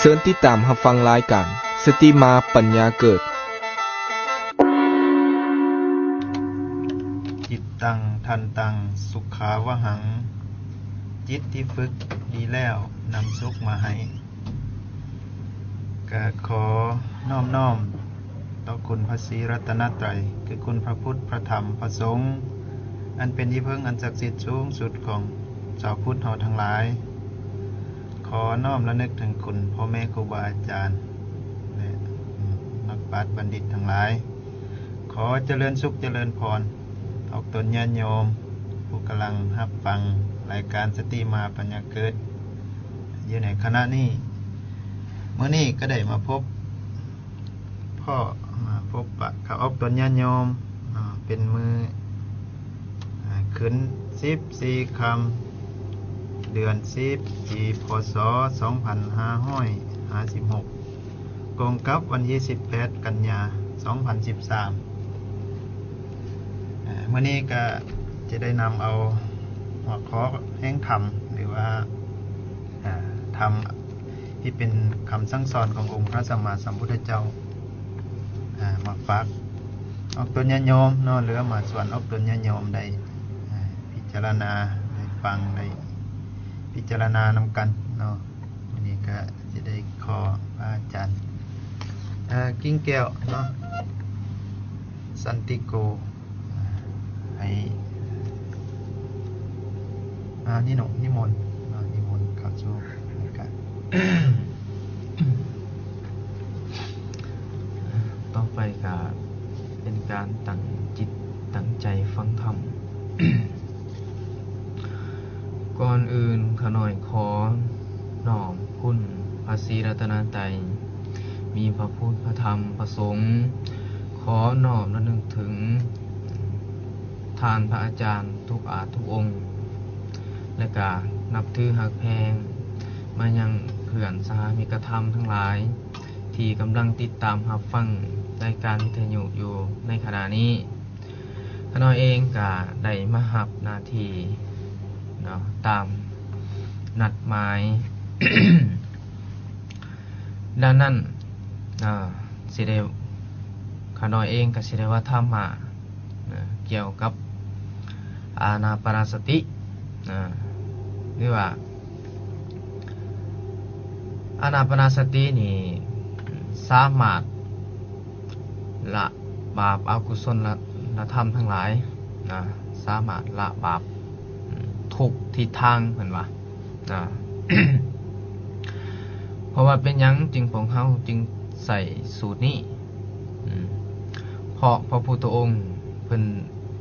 ເຊີນຕິດຕາມຮັບຟັງລາຍການ ສະຕິມາປັນຍາເກີດ. ຈິດຕັງ ທັນຕັງ ສຸຂາວະຫັງ, ຈິດທີ່ຝຶກດີແລ້ວ ນຳສຸກມາໃຫ້. ກະຂໍນ້ອມນ້ອມຕໍ່ຄຸນພະສີລັດຕະນະໄຕ ຄືຄຸນພະພຸດ ພະທຳ ພະສົງ, ອັນເປັນທີ່ເພິ່ງອັນສັກສິດສູງສຸດຂອງຊາວພຸດເຮົາທັງຫຼາຍ. ຂໍນ້ອມລະນຶກເຖິງຄຸນພໍ່ແມ່ຄູບາອາຈານ ແລະ ນັກປາດບັນດິດທັງຫຼາຍ. ຂໍຈະເລີນສຸກຈະເລີນພອນອອກຕົນຍາດໂຍມ ຜູ້ກຳລັງຮັບຟັງລາຍການສະຕິມາປັນຍາເກີດຢູ່ໃນຂະນະນີ້. ມື້ນີ້ກໍໄດ້ມາພົບພໍ້ ມາພົບປະກັບອອກຕົນຍາດໂຍມ ເປັນມື້ ອາ ຂຶ້ນສິບສີ່ຄ່ຳ ເດືອນສິບ ປີ ພ.ສ. ສອງພັນຫ້າຮ້ອຍຫ້າສິບຫົກ ກົງກັບວັນທີສິບແປດ ກັນຍາ ສອງພັນສິບສາມ. ເອີ ມື້ນີ້ກະຈະໄດ້ນຳເອົາຫົວຂໍ້ແຫ່ງທຳ ຫຼືວ່າ ເອີ ທຳ ທີ່ເປັນຄຳສັ່ງສອນຂອງອົງພະສຳມາສຳພຸດທະເຈົ້າ ເອີ ມາຝາກອອກຕົນຍາດໂຍມເນາະ ຫຼືວ່າມາຊວນອອກຕົນຍາດໂຍມໄດ້ ເອີ ພິຈາລະນາ ໄດ້ຟັງ ໄດ້ພິຈາລະນານຳກັນເນາະ. ມື້ນີ້ກະຈະໄດ້ຂໍພະອາຈານ ເອີ ກິ່ງແກ້ວເນາະ ສັນຕິໂກ ໃຫ້ ອາ ນິມົນ ນິມົນ ນິມົນເຂົ້າສູ່ລາຍການ. ຕໍ່ໄປກະເປັນການຕັ້ງຈິດຕັ້ງໃຈຟັງທຳ. ກ່ອນອື່ນ ຂ້ານ້ອຍຂໍນ້ອມຄຸນພະສີລັດຕະນະໄຕ ມີພະພຸດ ພະທຳ ພະສົງ, ຂໍນ້ອມລະນຶກເຖິງທ່ານພະອາຈານທຸກອາດທຸກອົງ ແລະກະນັບຖືຮັກແພງມາຍັງເພື່ອນສະຫະມິດກະທຳທັງຫຼາຍ ທີ່ກຳລັງຕິດຕາມຮັບຟັງລາຍການວິທະຍຸຢູ່ໃນຂະນະນີ້. ຂ້ານ້ອຍເອງກະໄດ້ມາຮັບໜ້າທີ່ເນາະ ຕາມນັດໝາຍ. ດັ່ງນັ້ນ ເອີ ຊິໄດ້ ຂ້ານ້ອຍເອງກະຊິໄດ້ເວົ້າທຳມະ ນະ ກ່ຽວກັບອານາປານະສະຕິ ນະ ຫຼືວ່າ ອານາປານະສະຕິນີ້ສາມາດລະບາບອະກຸສົນລະ ລະທຳທັງຫຼາຍ ນະ ສາມາດລະບາບ ອາ ທຸກທິດທາງ ເພິ່ນວ່າ ນະ. ເພາະວ່າເປັນຫຍັງຈຶ່ງພວກເຮົາຈຶ່ງໃຊ້ສູດນີ້? ອາ ເພາະພະພຸດທະອົງເພິ່ນ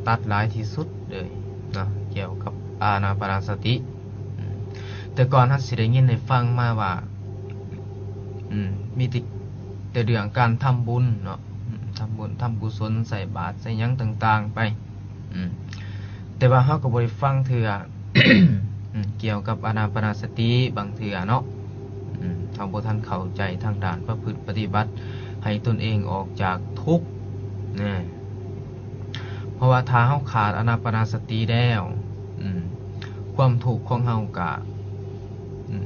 ຕັດຫຼາຍທີ່ສຸດເລີຍເນາະ ກ່ຽວກັບອານາປານະສະຕິ. ອາ ແຕ່ກ່ອນເຮົາຊິໄດ້ຍິນໄດ້ຟັງມາວ່າ ອາ ມີແຕ່ ແຕ່ເລື່ອງການທຳບຸນເນາະ ອາ ທຳບຸນ ທຳກຸສົນ ໃສ່ບາດ ໃສ່ຫຍັງຕ່າງໆໄປ. ອາ ແຕ່ວ່າເຮົາກໍບໍ່ໄດ້ຟັງເທື່ອ ອາ ກ່ຽວກັບອານາປານະສະຕິບາງເທື່ອເນາະ ອາ ເຮົາບໍ່ທັນເຂົ້າໃຈທາງດ້ານປະພຶດປະຕິບັດໃຫ້ຕົນເອງອອກຈາກທຸກນະ. ເພາະວ່າຖ້າເຮົາຂາດອານາປານະສະຕິແລ້ວ ອາ ຄວາມທຸກຂອງເຮົາກະ ອາ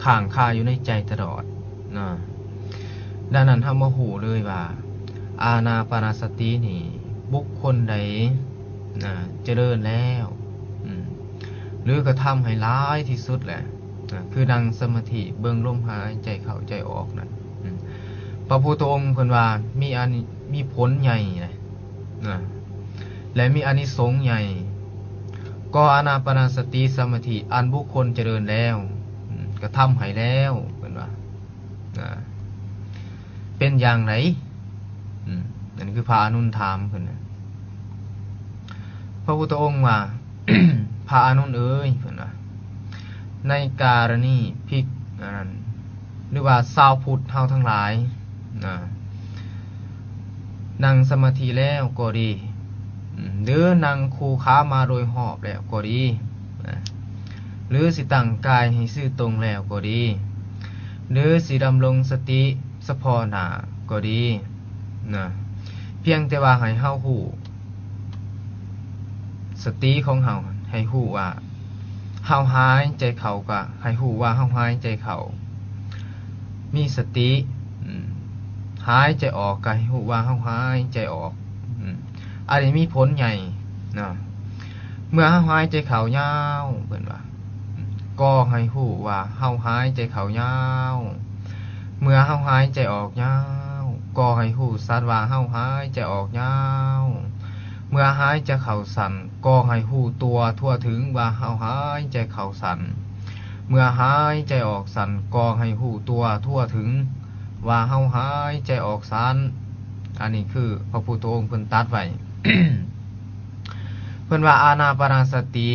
ຄ້າງຄາຢູ່ໃນໃຈຕະຫຼອດນະ. ດັ່ງນັ້ນເຮົາມາຮູ້ເລີຍວ່າ ອານາປານະສະຕິນີ້ ບຸກຄົນໃດ ນະ ຈະເລີນແລ້ວ ອາ ຫຼືກະທຳໃຫ້ຫຼາຍທີ່ສຸດແຫຼະ ນະ ຄືນັ່ງສະມາທິ ເບິ່ງລົມຫາຍໃຈເຂົ້າໃຈອອກນັ້ນ ອາ ພະພຸດທະອົງເພິ່ນວ່າມີອານິ ມີຜົນໃຫຍ່ນະ ນະ ແລະ ມີອານິສົງໃຫຍ່ ກໍອານາປານະສະຕິສະມາທິອັນບຸກຄົນຈະເລີນແລ້ວ ອາ ກະທຳໃຫ້ແລ້ວ ເພິ່ນວ່າ ນະ ເປັນຢ່າງໃດ? ອາ ນັ້ນຄືພະອານຸນຖາມເພິ່ນນະ. ພະພຸດທະອົງວ່າ ພະອານຸນເອີຍ ເພິ່ນວ່າ ໃນກາລະນີພິກ ອັນນັ້ນ ຫຼືວ່າຊາວພຸດເຮົາທັງຫຼາຍນະ ນັ່ງສະມາທິແລ້ວກໍດີ ອາ ຫຼືນັ່ງຄູ່ຂາມາໂດຍຮອບແລ້ວກໍດີ ນະ ຫຼືຊິຕັ້ງກາຍໃຫ້ຊື່ຕົງແລ້ວກໍດີ ຫຼືຊິດຳລົງສະຕິສະເພາະໜ້າກໍດີນະ ພຽງແຕ່ວ່າໃຫ້ເຮົາຮູ້ ສະຕິຂອງເຮົາໃຫ້ຮູ້ວ່າເຮົາຫາຍໃຈເຂົ້າ ກະໃຫ້ຮູ້ວ່າເຮົາຫາຍໃຈເຂົ້າ ມີສະຕິ ອາ ຫາຍໃຈອອກກໍໃຫ້ຮູ້ວ່າເຮົາຫາຍໃຈອອກ ອາ ອັນນີ້ມີຜົນໃຫຍ່ເນາະ. ເມື່ອເຮົາຫາຍໃຈເຂົ້າຍາວ ເພິ່ນວ່າ ກໍໃຫ້ຮູ້ວ່າເຮົາຫາຍໃຈເຂົ້າຍາວ. ເມື່ອເຮົາຫາຍໃຈອອກຍາວ ກໍໃຫ້ຮູ້ສັດວ່າເຮົາຫາຍໃຈອອກຍາວ. ເມື່ອຫາຍໃຈເຂົ້າສັ້ນ ກໍໃຫ້ຮູ້ຕົວທົ່ວເຖິງວ່າເຮົາຫາຍໃຈເຂົ້າສັ້ນ. ເມື່ອຫາຍໃຈອອກສັ້ນ ກໍໃຫ້ຮູ້ຕົວທົ່ວເຖິງວ່າເຮົາຫາຍໃຈອອກສັ້ນ. ອັນນີ້ຄືພະພຸດທະອົງເພິ່ນຕັດໄວ້ ເພິ່ນວ່າອານາປານາສະຕິ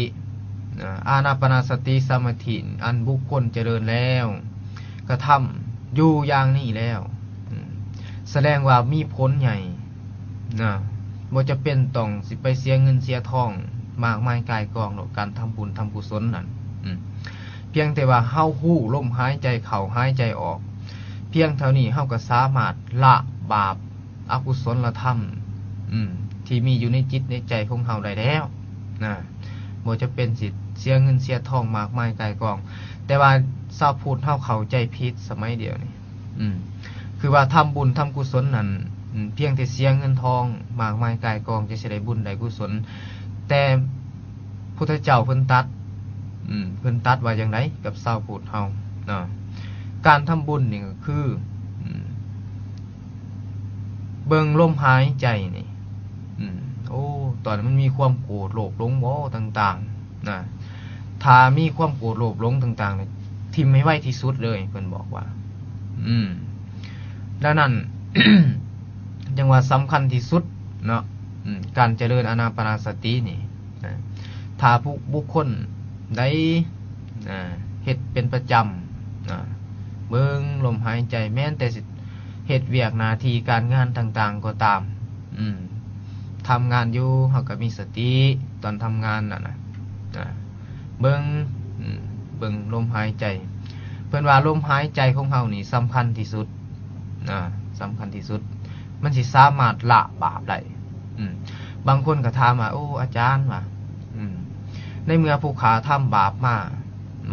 ອານາປານາສະຕິສະມາທິອັນບຸກຄົນຈະເລີນແລ້ວ ກະທຳຢູ່ຢ່າງນີ້ແລ້ວ ສະແດງວ່າມີຜົນໃຫຍ່ ນະ ບໍ່ຈຳເປັນຕ້ອງຊິໄປເສຍເງິນເສຍທອງມາກມາຍກ່າຍກອງດອກ ການທຳບຸນທຳກຸສົນນັ້ນ ອາ ພຽງແຕ່ວ່າເຮົາຮູ້ລົມຫາຍໃຈເຂົ້າຫາຍໃຈອອກ ພຽງເທົ່ານີ້ເຮົາກໍສາມາດລະບາບອະກຸສົນລະທຳ ອາ ທີ່ມີຢູ່ໃນຈິດໃນໃຈຂອງເຮົາໄດ້ແລ້ວນະ ບໍ່ຈຳເປັນຊິເສຍເງິນເສຍທອງມາກມາຍກ່າຍກອງ. ແຕ່ວ່າຊາວພຸດເຮົາເຂົ້າໃຈຜິດສະໄໝດຽວນີ້ ອາ ຄືວ່າທຳບຸນທຳກຸສົນນັ້ນ ອາ ພຽງແຕ່ເສຍເງິນທອງມາກມາຍກ່າຍກອງ ຈັ່ງຊິໄດ້ບຸນໄດ້ກຸສົນ. ແຕ່ພຸດທະເຈົ້າເພິ່ນຕັດ ອາ ເພິ່ນຕັດວ່າຈັ່ງໃດກັບຊາວພຸດເຮົາເນາະ? ການທຳບຸນນີ້ກໍຄື ອາ ເບິ່ງລົມຫາຍໃຈນີ້ ອາ ໂອ້ ຕອນມັນມີຄວາມໂກດໂລບຫຼົງບໍ່ຕ່າງໆ ນະ ຖ້າມີຄວາມໂກດໂລບຫຼົງຕ່າງໆນີ້ ຖິ້ມໃຫ້ໄວທີ່ສຸດເລີຍ ເພິ່ນບອກວ່າ ອາ ດັ່ງນັ້ນ ຈັ່ງວ່າສຳຄັນທີ່ສຸດເນາະ ອາ ການຈະເລີນອານາປານາສະຕິນີ້ ນະ ຖ້າຜູ້ ບຸກຄົນໃດ ອາ ເຮັດເປັນປະຈຳ ອາ ເບິ່ງລົມຫາຍໃຈ ແມ່ນແຕ່ຊິເຮັດວຽກໜ້າທີ່ການງານຕ່າງໆກໍຕາມ ອາ ທຳງານຢູ່ ເຮົາກໍມີສະຕິຕອນທຳງານນັ້ນນະ ອາ ເບິ່ງ ອາ ເບິ່ງລົມຫາຍໃຈ. ເພິ່ນວ່າລົມຫາຍໃຈຂອງເຮົານີ້ສຳຄັນທີ່ສຸດ ອາ ສຳຄັນທີ່ສຸດ ມັນຊິສາມາດລະບາບໄດ້. ອາ ບາງຄົນກໍຖາມວ່າ ໂອ້ ອາຈານ ວ່າ ອາ ໃນເມື່ອຜູ້ຂ້າທຳບາບມາ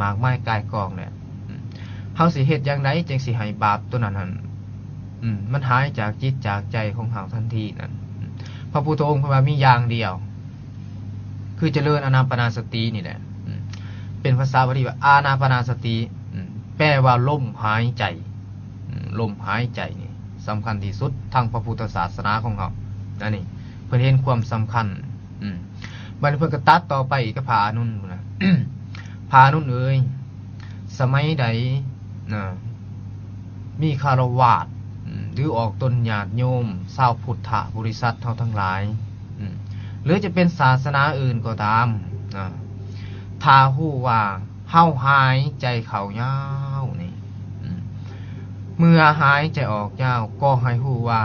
ມາກມາຍກ່າຍກອງແລ້ວ ອາ ເຮົາຊິເຮັດຢ່າງໃດຈຶ່ງຊິໃຫ້ບາບໂຕນັ້ນຫັ້ນ ອາ ມັນຫາຍຈາກຈິດຈາກໃຈຂອງເຮົາທັນທີນັ້ນ? ອາ ພະພຸດທະອົງເພິ່ນວ່າມີຢ່າງດຽວ ຄືຈະເລີນອານາປານາສະຕິນີ້ແຫຼະ ອາ ເປັນພາສາບາລີວ່າອານາປານາສະຕິ ອາ ແປວ່າລົມຫາຍໃຈ ອາ ລົມຫາຍໃຈນີ້ສຳຄັນທີ່ສຸດທາງພະພຸດທະສາສະໜາຂອງເຮົາ ອັນນີ້ເພິ່ນເຫັນຄວາມສຳຄັນ. ອາ ບັດນີ້ເພິ່ນກໍຕັດຕໍ່ໄປອີກກັບພະອານົນພຸ້ນນະ ພະອານົນເອີຍ ສະໄໝໃດນະ ມີຄາລະວາດ ອາ ຫຼືອອກຕົນຍາດໂຍມຊາວພຸດທະບໍລິສັດເຮົາທັງຫຼາຍ ອາ ຫຼືຈະເປັນສາສະໜາອື່ນກໍຕາມນະ ຖ້າຮູ້ວ່າເຮົາຫາຍໃຈເຂົ້າຍາວນີ້ ອາ ເມື່ອຫາຍໃຈອອກຍາວ ກໍໃຫ້ຮູ້ວ່າ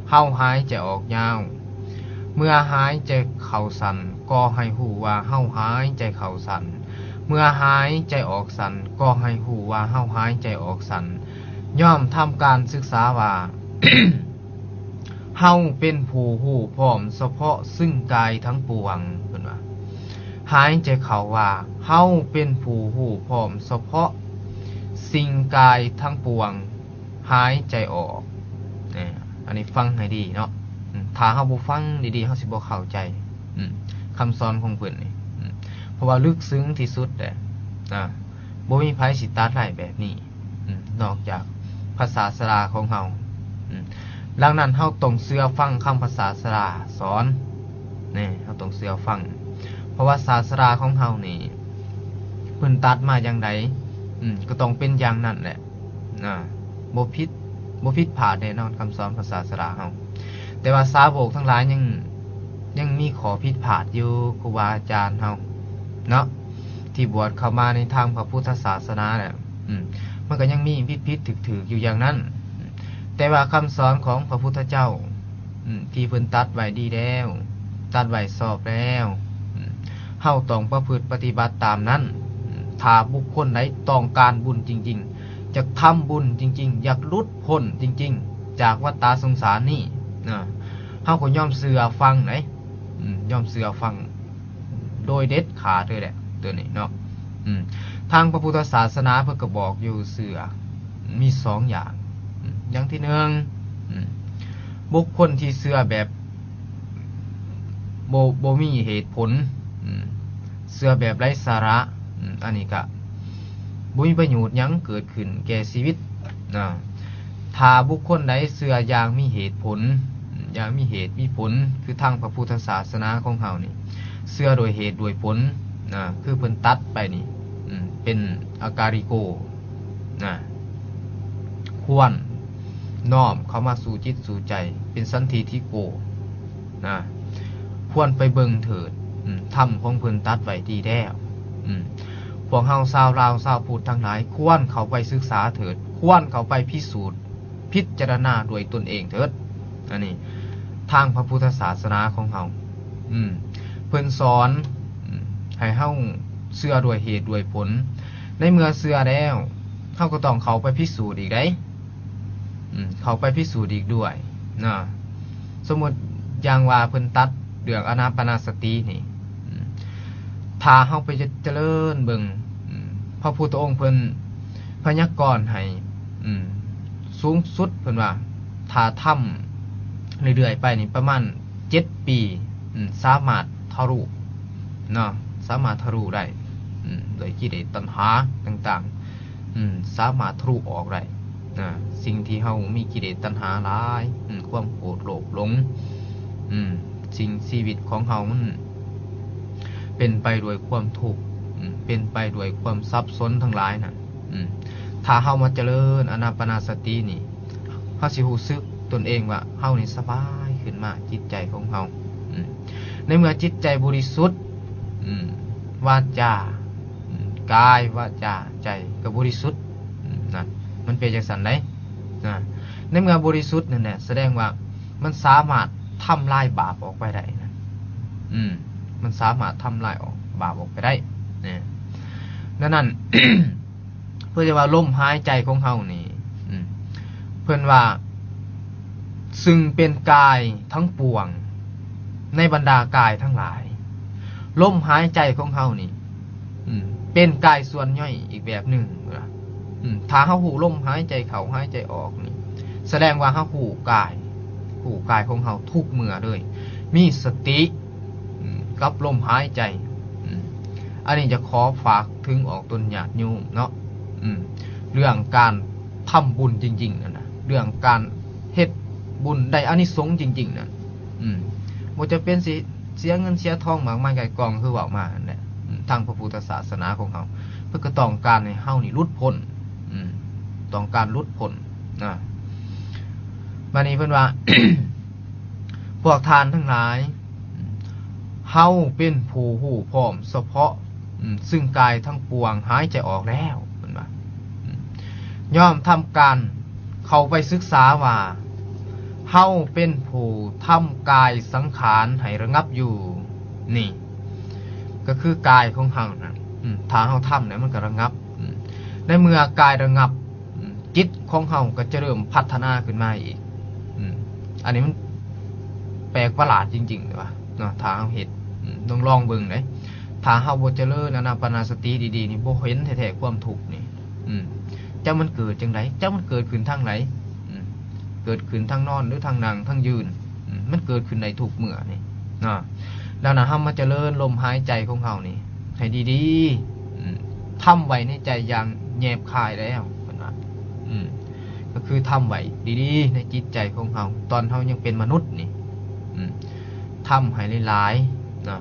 ເຮົາຫາຍໃຈອອກຍາວ. ເມື່ອຫາຍໃຈເຂົ້າສັ້ນ ກໍໃຫ້ຮູ້ວ່າເຮົາຫາຍໃຈເຂົ້າສັ້ນ. ເມື່ອຫາຍໃຈອອກສັ້ນ ກໍໃຫ້ຮູ້ວ່າເຮົາຫາຍໃຈອອກສັ້ນ. ຍ່ອມທຳການສຶກສາວ່າ ເຮົາເປັນຜູ້ຮູ້ພ້ອມສະເພາະສິ່ງກາຍທັງປວງ ເພິ່ນວ່າ ຫາຍໃຈເຂົ້າວ່າ ເຮົາເປັນຜູ້ຮູ້ພ້ອມສະເພາະສິ່ງກາຍທັງປວງ ຫາຍໃຈອອກ. ເອີ ອັນນີ້ຟັງໃຫ້ດີເນາະ ອາ ຖ້າເຮົາບໍ່ຟັງດີໆ ເຮົາຊິບໍ່ເຂົ້າໃຈ ອາ ຄຳສອນຂອງເພິ່ນນີ້ ອາ ເພາະວ່າເລິກເຊິ່ງທີ່ສຸດແຫຼະ ອາ ບໍ່ມີໃຜຊິຕັດໄດ້ແບບນີ້ ອາ ນອກຈາກພະສາສະດາຂອງເຮົາ ອາ ດັ່ງນັ້ນເຮົາຕ້ອງເຊື່ອຟັງຄຳພະສາສະດາສອນ ນີ້ ເຮົາຕ້ອງເຊື່ອຟັງ ເພາະວ່າສາສະດາຂອງເຮົານີ້ ເພິ່ນຕັດມາຢ່າງໃດ ອາ ກໍຕ້ອງເປັນຢ່າງນັ້ນແຫຼະ ອາ ບໍ່ຜິດ ບໍ່ຜິດພາດແນ່ນອນ ຄຳສອນພະສາສະດາເຮົາ. ແຕ່ວ່າສາວົກທັງຫຼາຍຍັງ ຍັງມີຂໍ້ຜິດພາດຢູ່ ຄູບາອາຈານເຮົາເນາະ ທີ່ບວດເຂົ້າມາໃນທາງພະພຸດທະສາສະໜາແຫຼະ ອາ ມັນກໍຍັງມີຜິດໆຖືກໆຢູ່ຢ່າງນັ້ນ. ແຕ່ວ່າຄຳສອນຂອງພະພຸດທະເຈົ້າ ອາ ທີ່ເພິ່ນຕັດໄວ້ດີແລ້ວ ຕັດໄວ້ຊອບແລ້ວ ອາ ເຮົາຕ້ອງປະພຶດປະຕິບັດຕາມນັ້ນ. ອາ ຖ້າບຸກຄົນໃດຕ້ອງການບຸນຈິງໆ ຢາກທຳບຸນຈິງໆ ຢາກຫຼຸດພົ້ນຈິງໆ ຈາກວັດຕະສົງສານນີ້ນະ ເຮົາກໍຍອມເຊື່ອຟັງໃດ໋ ອາ ຍອມເຊື່ອຟັງ ໂດຍເດັດຂາດເລີຍແຫຼະ ໂຕນີ້ເນາະ. ອາ ທາງພະພຸດທະສາສະໜາເພິ່ນກໍບອກຢູ່ ເຊື່ອ ມີສອງຢ່າງ. ຢ່າງທີໜຶ່ງ ບຸກຄົນທີ່ເຊື່ອແບບບໍ່ ບໍ່ມີເຫດຜົນ, ເຊື່ອແບບໄຮ້ສາລະ, ອັນນີ້ກະບໍ່ມີປະໂຫຍດຫຍັງເກີດຂຶ້ນແກ່ຊີວິດນະ. ຖ້າບຸກຄົນໃດເຊື່ອຢ່າງມີເຫດຜົນ, ຢ່າງມີເຫດມີຜົນ ຄືທາງພະພຸດທະສາສະໜາຂອງເຮົານີ້ ເຊື່ອໂດຍເຫດໂດຍຜົນນະ, ຄືເພິ່ນຕັດໄປນີ້ ເປັນອາກາລິໂກ ນະ ຄວນນ້ອມເຂົ້າມາສູ່ຈິດສູ່ໃຈ ເປັນສັນທິฏຖิໂກ ນະ ຄວນໄປເບິ່ງເຖີດ ທຳຂອງເພິ່ນຕັດໄວ້ດີແລ້ວ. ພວກເຮົາຊາວລາວ ຊາວພຸດທັງຫຼາຍ ຄວນເຂົ້າໄປສຶກສາເຖີດ, ຄວນເຂົ້າໄປພິສູດ ພິຈາລະນາດ້ວຍຕົນເອງເຖີດ. ອັນນີ້ທາງພະພຸດທະສາສະໜາຂອງເຮົາ ເພິ່ນສອນ ໃຫ້ເຮົາເຊື່ອດ້ວຍເຫດດ້ວຍຜົນ. ໃນເມື່ອເຊື່ອແລ້ວ ເຮົາກໍຕ້ອງເຂົ້າໄປພິສູດອີກໃດ໋ ເຂົ້າໄປພິສູດອີກດ້ວຍນະ. ສົມມຸດຢ່າງວ່າເພິ່ນຕັດເລື່ອງອານາປານາສະຕິນີ້ ຖ້າເຮົາໄປຈະເລີນເບິ່ງ ພະພຸດທະອົງເພິ່ນພະຍາກອນໃຫ້ ສູງສຸດເພິ່ນວ່າ ຖ້າທຳເລື້ອຍໆໄປນີ້ປະມານເຈັດປີ ສາມາດທະລຸເນາະ ສາມາດທະລຸໄດ້ ດ້ວຍກິເລດຕັນຫາຕ່າງໆ ສາມາດທະລຸອອກໄດ້ນະ. ສິ່ງທີ່ເຮົາມີກິເລດຕັນຫາຫຼາຍ ຄວາມໂກດໂລບຫຼົງ ສິ່ງ ຊີວິດຂອງເຮົາມັນເປັນໄປດ້ວຍຄວາມທຸກ ເປັນໄປດ້ວຍຄວາມສັບສົນທັງຫຼາຍນັ້ນ. ຖ້າເຮົາມາຈະເລີນອານາປານາສະຕິນີ້ ເຮົາຊິຮູ້ສຶກຕົນເອງວ່າເຮົານີ້ສະບາຍຂຶ້ນມາ ຈິດໃຈຂອງເຮົາ. ໃນເມື່ອຈິດໃຈບໍລິສຸດ ວາຈາ ກາຍ ວາຈາ ໃຈກໍບໍລິສຸດ ນັ້ນ ມັນເປັນຈັ່ງຊັ້ນໃດ໋ ນະ. ໃນເມື່ອບໍລິສຸດນັ້ນແຫຼະ ສະແດງວ່າມັນສາມາດທຳລາຍບາບອອກໄປໄດ້ນະ ມັນສາມາດທຳລາຍອອກ ບາບອອກໄປໄດ້ນະ. ດັ່ງນັ້ນ ເພື່ອຈະວ່າລົມຫາຍໃຈຂອງເຮົານີ້ ເພິ່ນວ່າ ຊຶ່ງເປັນກາຍທັງປວງ ໃນບັນດາກາຍທັງຫຼາຍ ລົມຫາຍໃຈຂອງເຮົານີ້ ເປັນກາຍສ່ວນຍ່ອຍອີກແບບໜຶ່ງ. ຖ້າເຮົາຮູ້ລົມຫາຍໃຈເຂົ້າຫາຍໃຈອອກນີ້ ສະແດງວ່າເຮົາຮູ້ກາຍ ຮູ້ກາຍຂອງເຮົາທຸກເມື່ອເລີຍ ມີສະຕິ ກັບລົມຫາຍໃຈ. ອັນນີ້ຈະຂໍຝາກເຖິງອອກຕົນຍາດໂຍມເນາະ ເລື່ອງການທຳບຸນຈິງໆນັ້ນນະ ເລື່ອງການເຮັດບຸນໄດ້ອານິສົງຈິງໆນັ້ນ ບໍ່ຈຳເປັນຊິເສຍເງິນເສຍທອງມາກມາຍກາຍກອງ ຄືເວົ້າມານັ້ນແຫຼະ. ທາງພະພຸດທະສາສະໜາຂອງເຮົາ ເພິ່ນກໍຕ້ອງການໃຫ້ເຮົານີ້ຫຼຸດພົ້ນ ຕ້ອງການຫຼຸດພົ້ນນະ. ບາດນີ້ເພິ່ນວ່າ ພວກທ່ານທັງຫຼາຍ ເຮົາເປັນຜູ້ຮູ້ພ້ອມສະເພາະ ຊຶ່ງກາຍທັງປວງຫາຍໃຈອອກແລ້ວ ເພິ່ນວ່າ ຍ່ອມທຳການເຂົ້າໄປສຶກສາວ່າ ເຮົາເປັນຜູ້ທຳກາຍສັງຂານໃຫ້ລະງັບຢູ່. ນີ້ກໍຄືກາຍຂອງເຮົານະ ຖ້າເຮົາທຳແລ້ວມັນກໍລະງັບ. ໃນເມື່ອກາຍລະງັບ ຈິດຂອງເຮົາກໍຈະເລີ່ມພັດທະນາຂຶ້ນມາອີກ. ອັນນີ້ມັນແປກປະຫຼາດຈິງໆເນາະ ຖ້າເຮົາເຮັດ ຕ້ອງລອງເບິ່ງເດ້. ຖ້າເຮົາບໍ່ຈະເລີນອານາປານາສະຕິດີໆນີ້ ບໍ່ເຫັນແທ້ໆຄວາມທຸກນີ້ ຈັກມັນເກີດຈັ່ງໃດ ຈັກມັນເກີດຂຶ້ນທາງໃດ ເກີດຂຶ້ນທາງນອນ ຫຼື ທາງນັ່ງ ທາງຢືນ ມັນເກີດຂຶ້ນໄດ້ທຸກເມື່ອນີ້ເນາະ. ດັ່ງນັ້ນ ເຮົາມາຈະເລີນລົມຫາຍໃຈຂອງເຮົານີ້ໃຫ້ດີໆ ທຳໄວ້ໃນໃຈຢ່າງແຍບຄາຍແລ້ວ ເພິ່ນວ່າ ກໍຄືທຳໄວ້ດີໆໃນຈິດໃຈຂອງເຮົາ ຕອນເຮົາຍັງເປັນມະນຸດນີ້ ທຳໃຫ້ຫຼາຍໆເນາະ.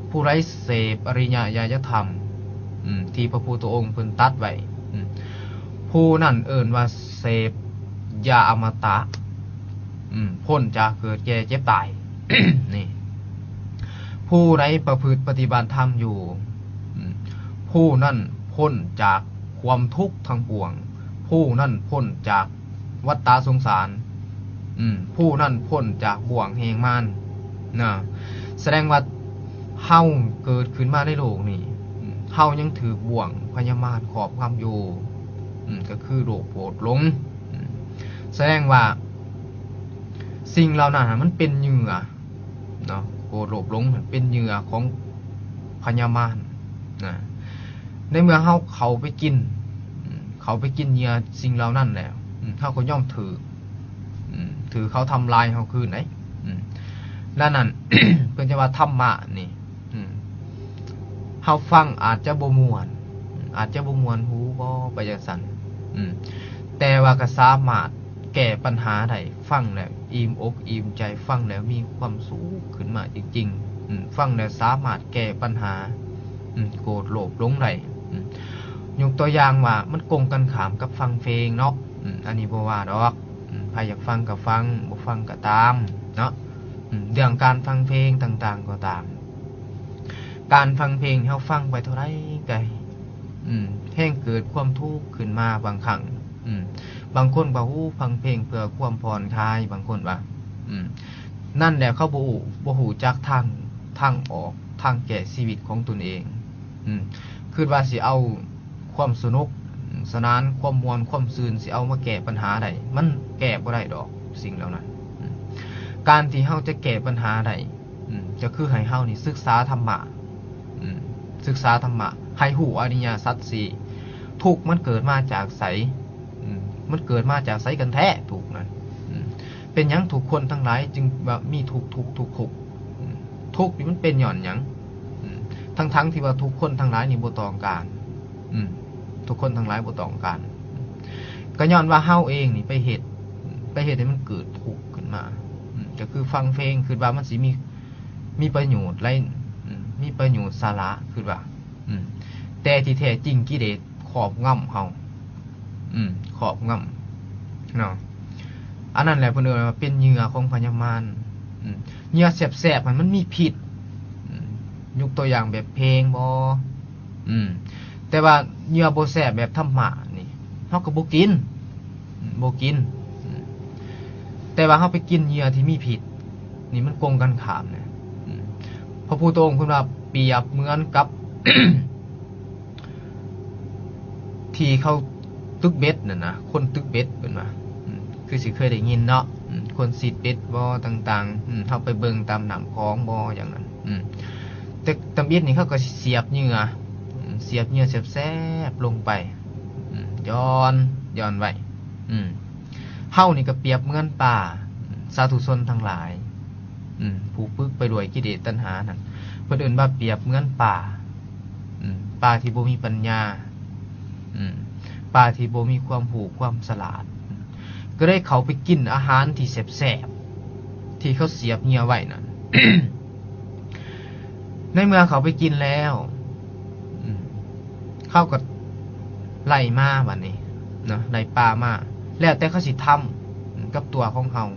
ຜູ້ໃດເສບອະລິຍະຍາຍະທຳ ທີ່ພະພຸດທະອົງເພິ່ນຕັດໄວ້ ຜູ້ນັ້ນເອີ້ນວ່າເສບຢາອະມະຕະ ພົ້ນຈາກເກີດແກ່ເຈັບຕາຍ. ນີ້ ຜູ້ໃດປະພຶດປະຕິບັດທຳຢູ່ ຜູ້ນັ້ນພົ້ນຈາກຄວາມທຸກທັງປວງ ຜູ້ນັ້ນພົ້ນຈາກວັດຕະສົງສານ ຜູ້ນັ້ນພົ້ນຈາກບ່ວງແຫ່ງມານນະ. ສະແດງວ່າເຮົາເກີດຂຶ້ນມາໃນໂລກນີ້ ເຮົາຍັງຖືກບ່ວງພະຍາມານຄອບງຳຢູ່ ກໍຄືໂລກໂກດຫຼົງ. ສະແດງວ່າສິ່ງເຫຼົ່ານັ້ນມັນເປັນເຫຍື່ອເນາະ ໂກດໂລບຫຼົງເປັນເຫຍື່ອຂອງພະຍາມານນະ. ໃນເມື່ອເຮົາເຂົ້າໄປກິນ ເຂົ້າໄປກິນເຫຍື່ອສິ່ງເຫຼົ່ານັ້ນແລ້ວ ອືມ ເຮົາກໍຍ່ອມຖືກ ອືມ ຖືກເຂົາທຳລາຍເຮົາຄືນເດ້ ອືມ ດັ່ງນັ້ນ ເພິ່ນຈະວ່າທຳມະນີ້ ອືມ ເຮົາຟັງອາດຈະບໍ່ມ່ວນ ອາດຈະບໍ່ມ່ວນຫູບໍ ໄປຈັ່ງຊັ້ນ ອືມ ແຕ່ວ່າກໍສາມາດແກ້ປັນຫາໄດ້ ຟັງແລ້ວອີ່ມອົກອີ່ມໃຈ ຟັງແລ້ວມີຄວາມສຸກຂຶ້ນມາຈິງໆ ອືມ ຟັງແລ້ວສາມາດແກ້ປັນຫາ ອືມ ໂກດໂລບຫຼົງໄດ້ ອືມ ຍົກຕົວຢ່າງວ່າມັນກົງກັນຂ້າມກັບຟັງເພງເນາະ ອືມ ອັນນີ້ບໍ່ວ່າດອກ ອືມ ໃຜຢາກຟັງກໍຟັງ ບໍ່ຟັງກໍຕາມເນາະ ອືມ ເລື່ອງການຟັງເພງຕ່າງໆກໍຕາມ ການຟັງເພງເຮົາຟັງໄປເທົ່າໃດກໍ ອືມ ແຮ່ງເກີດຄວາມທຸກຂຶ້ນມາບາງຄັ້ງ ອືມ ບາງຄົນວ່າ ໂອ້ ຟັງເພງເພື່ອຄວາມຜ່ອນຄາຍ ບາງຄົນວ່າ ອືມ ນັ້ນແຫຼະ ເຂົາບໍ່ ບໍ່ຮູ້ຈັກທາງ ທາງອອກ ທາງແກ້ຊີວິດຂອງຕົນເອງ ອືມ ຄິດວ່າຊິເອົາຄວາມສະໜຸກສະໜານ ຄວາມມ່ວນ ຄວາມຊື່ນ ຊິເອົາມາແກ້ປັນຫາໄດ້ ມັນແກ້ບໍ່ໄດ້ດອກສິ່ງເຫຼົ່ານັ້ນ ອືມ ການທີ່ເຮົາຈະແກ້ປັນຫາໄດ້ ອືມ ກໍຄືໃຫ້ເຮົານີ້ສຶກສາທຳມະ ອືມ ສຶກສາທຳມະ ໃຫ້ຮູ້ອະລິຍະສັດສີ່ ທຸກມັນເກີດມາຈາກໃສ ອືມ ມັນເກີດມາຈາກໃສກັນແທ້ ທຸກນັ້ນ ອືມ ເປັນຫຍັງທຸກຄົນທັງຫຼາຍຈຶ່ງວ່າມີທຸກໆ ທຸກໆ ອືມ ທຸກນີ້ມັນເປັນຍ້ອນຫຍັງ ອືມ ທັງໆທີ່ວ່າທຸກຄົນທັງຫຼາຍນີ້ບໍ່ຕ້ອງການ ອືມ ທຸກຄົນທັງຫຼາຍບໍ່ຕ້ອງການ ກໍຍ້ອນວ່າເຮົາເອງນີ້ໄປເຮັດ ໄປເຮັດໃຫ້ມັນເກີດທຸກຂຶ້ນມາ ອືມ ກໍຄືຟັງເພງ ຄິດວ່າມັນຊິມີ ມີປະໂຫຍດຫຼາຍ ອືມ ມີປະໂຫຍດສາລະ ຄິດວ່າ ອືມ ແຕ່ທີ່ແທ້ຈິງກິເລດຄອບງຳເຮົາ ອືມ ຄອບງຳເນາະ ອັນນັ້ນແຫຼະເພິ່ນເອີ້ນວ່າເປັນເຫຍື່ອຂອງພະຍາມານ ອືມ ເຫຍື່ອແຊບໆຫັ້ນມັນມີພິດ ອືມ ຍົກຕົວຢ່າງແບບເພງບໍ ອືມ ແຕ່ວ່າເຫຍື່ອບໍ່ແຊບແບບທຳມະນີ້ ເຮົາກໍບໍ່ກິນ ອືມ ບໍ່ກິນ ອືມ ແຕ່ວ່າເຮົາໄປກິນເຫຍື່ອທີ່ມີພິດ ນີ້ມັນກົງກັນຂ້າມນະ ອືມ ພະພຸດທະອົງເພິ່ນວ່າປຽບເໝືອນກັບ ທີ່ເຂົາຕຶກເບັດນັ້ນນະ ຄົນຕຶກເບັດເພິ່ນວ່າ ອືມ ຄືຊິເຄີຍໄດ້ຍິນເນາະ ອືມ ຄົນຊິດເບັດບໍຕ່າງໆ ອືມ ເຮົາໄປເບິ່ງຕາມນ້ຳຂອງບໍຢ່າງນັ້ນ ອືມ ແຕ່ທຳອິດນີ້ເຂົາກໍຊິສຽບເຫຍື່ອ ອືມ ສຽບເຫຍື່ອແຊບໆລົງໄປ ອືມ ຢ່ອນ ຢ່ອນໄວ້ ອືມ ເຮົານີ້ກໍປຽບເໝືອນປາ ອືມ ສາທຸຊົນທັງຫຼາຍ ອືມ ຜູ້ປຶກໄປດ້ວຍກິເລດຕັນຫານັ້ນ ເພິ່ນເອີ້ນວ່າປຽບເໝືອນປາ ອືມ ປາທີ່ບໍ່ມີປັນຍາ ອືມ ປາທີ່ບໍ່ມີຄວາມຮູ້ຄວາມສະຫຼາດ ກໍໄດ້ເຂົ້າໄປກິນອາຫານທີ່ແຊບໆ ທີ່ເຂົາສຽບເຫຍື່ອໄວ້ນັ້ນ ໃນເມື່ອເຂົາໄປກິນແລ້ວ ອືມ ເຂົາກໍໄລ່ມາບັດນີ້ເນາະ ໄລ່ປາມາ ແລ້ວແຕ່ເຂົາຊິທຳ ອືມ ກັບຕົວຂອງເຮົາ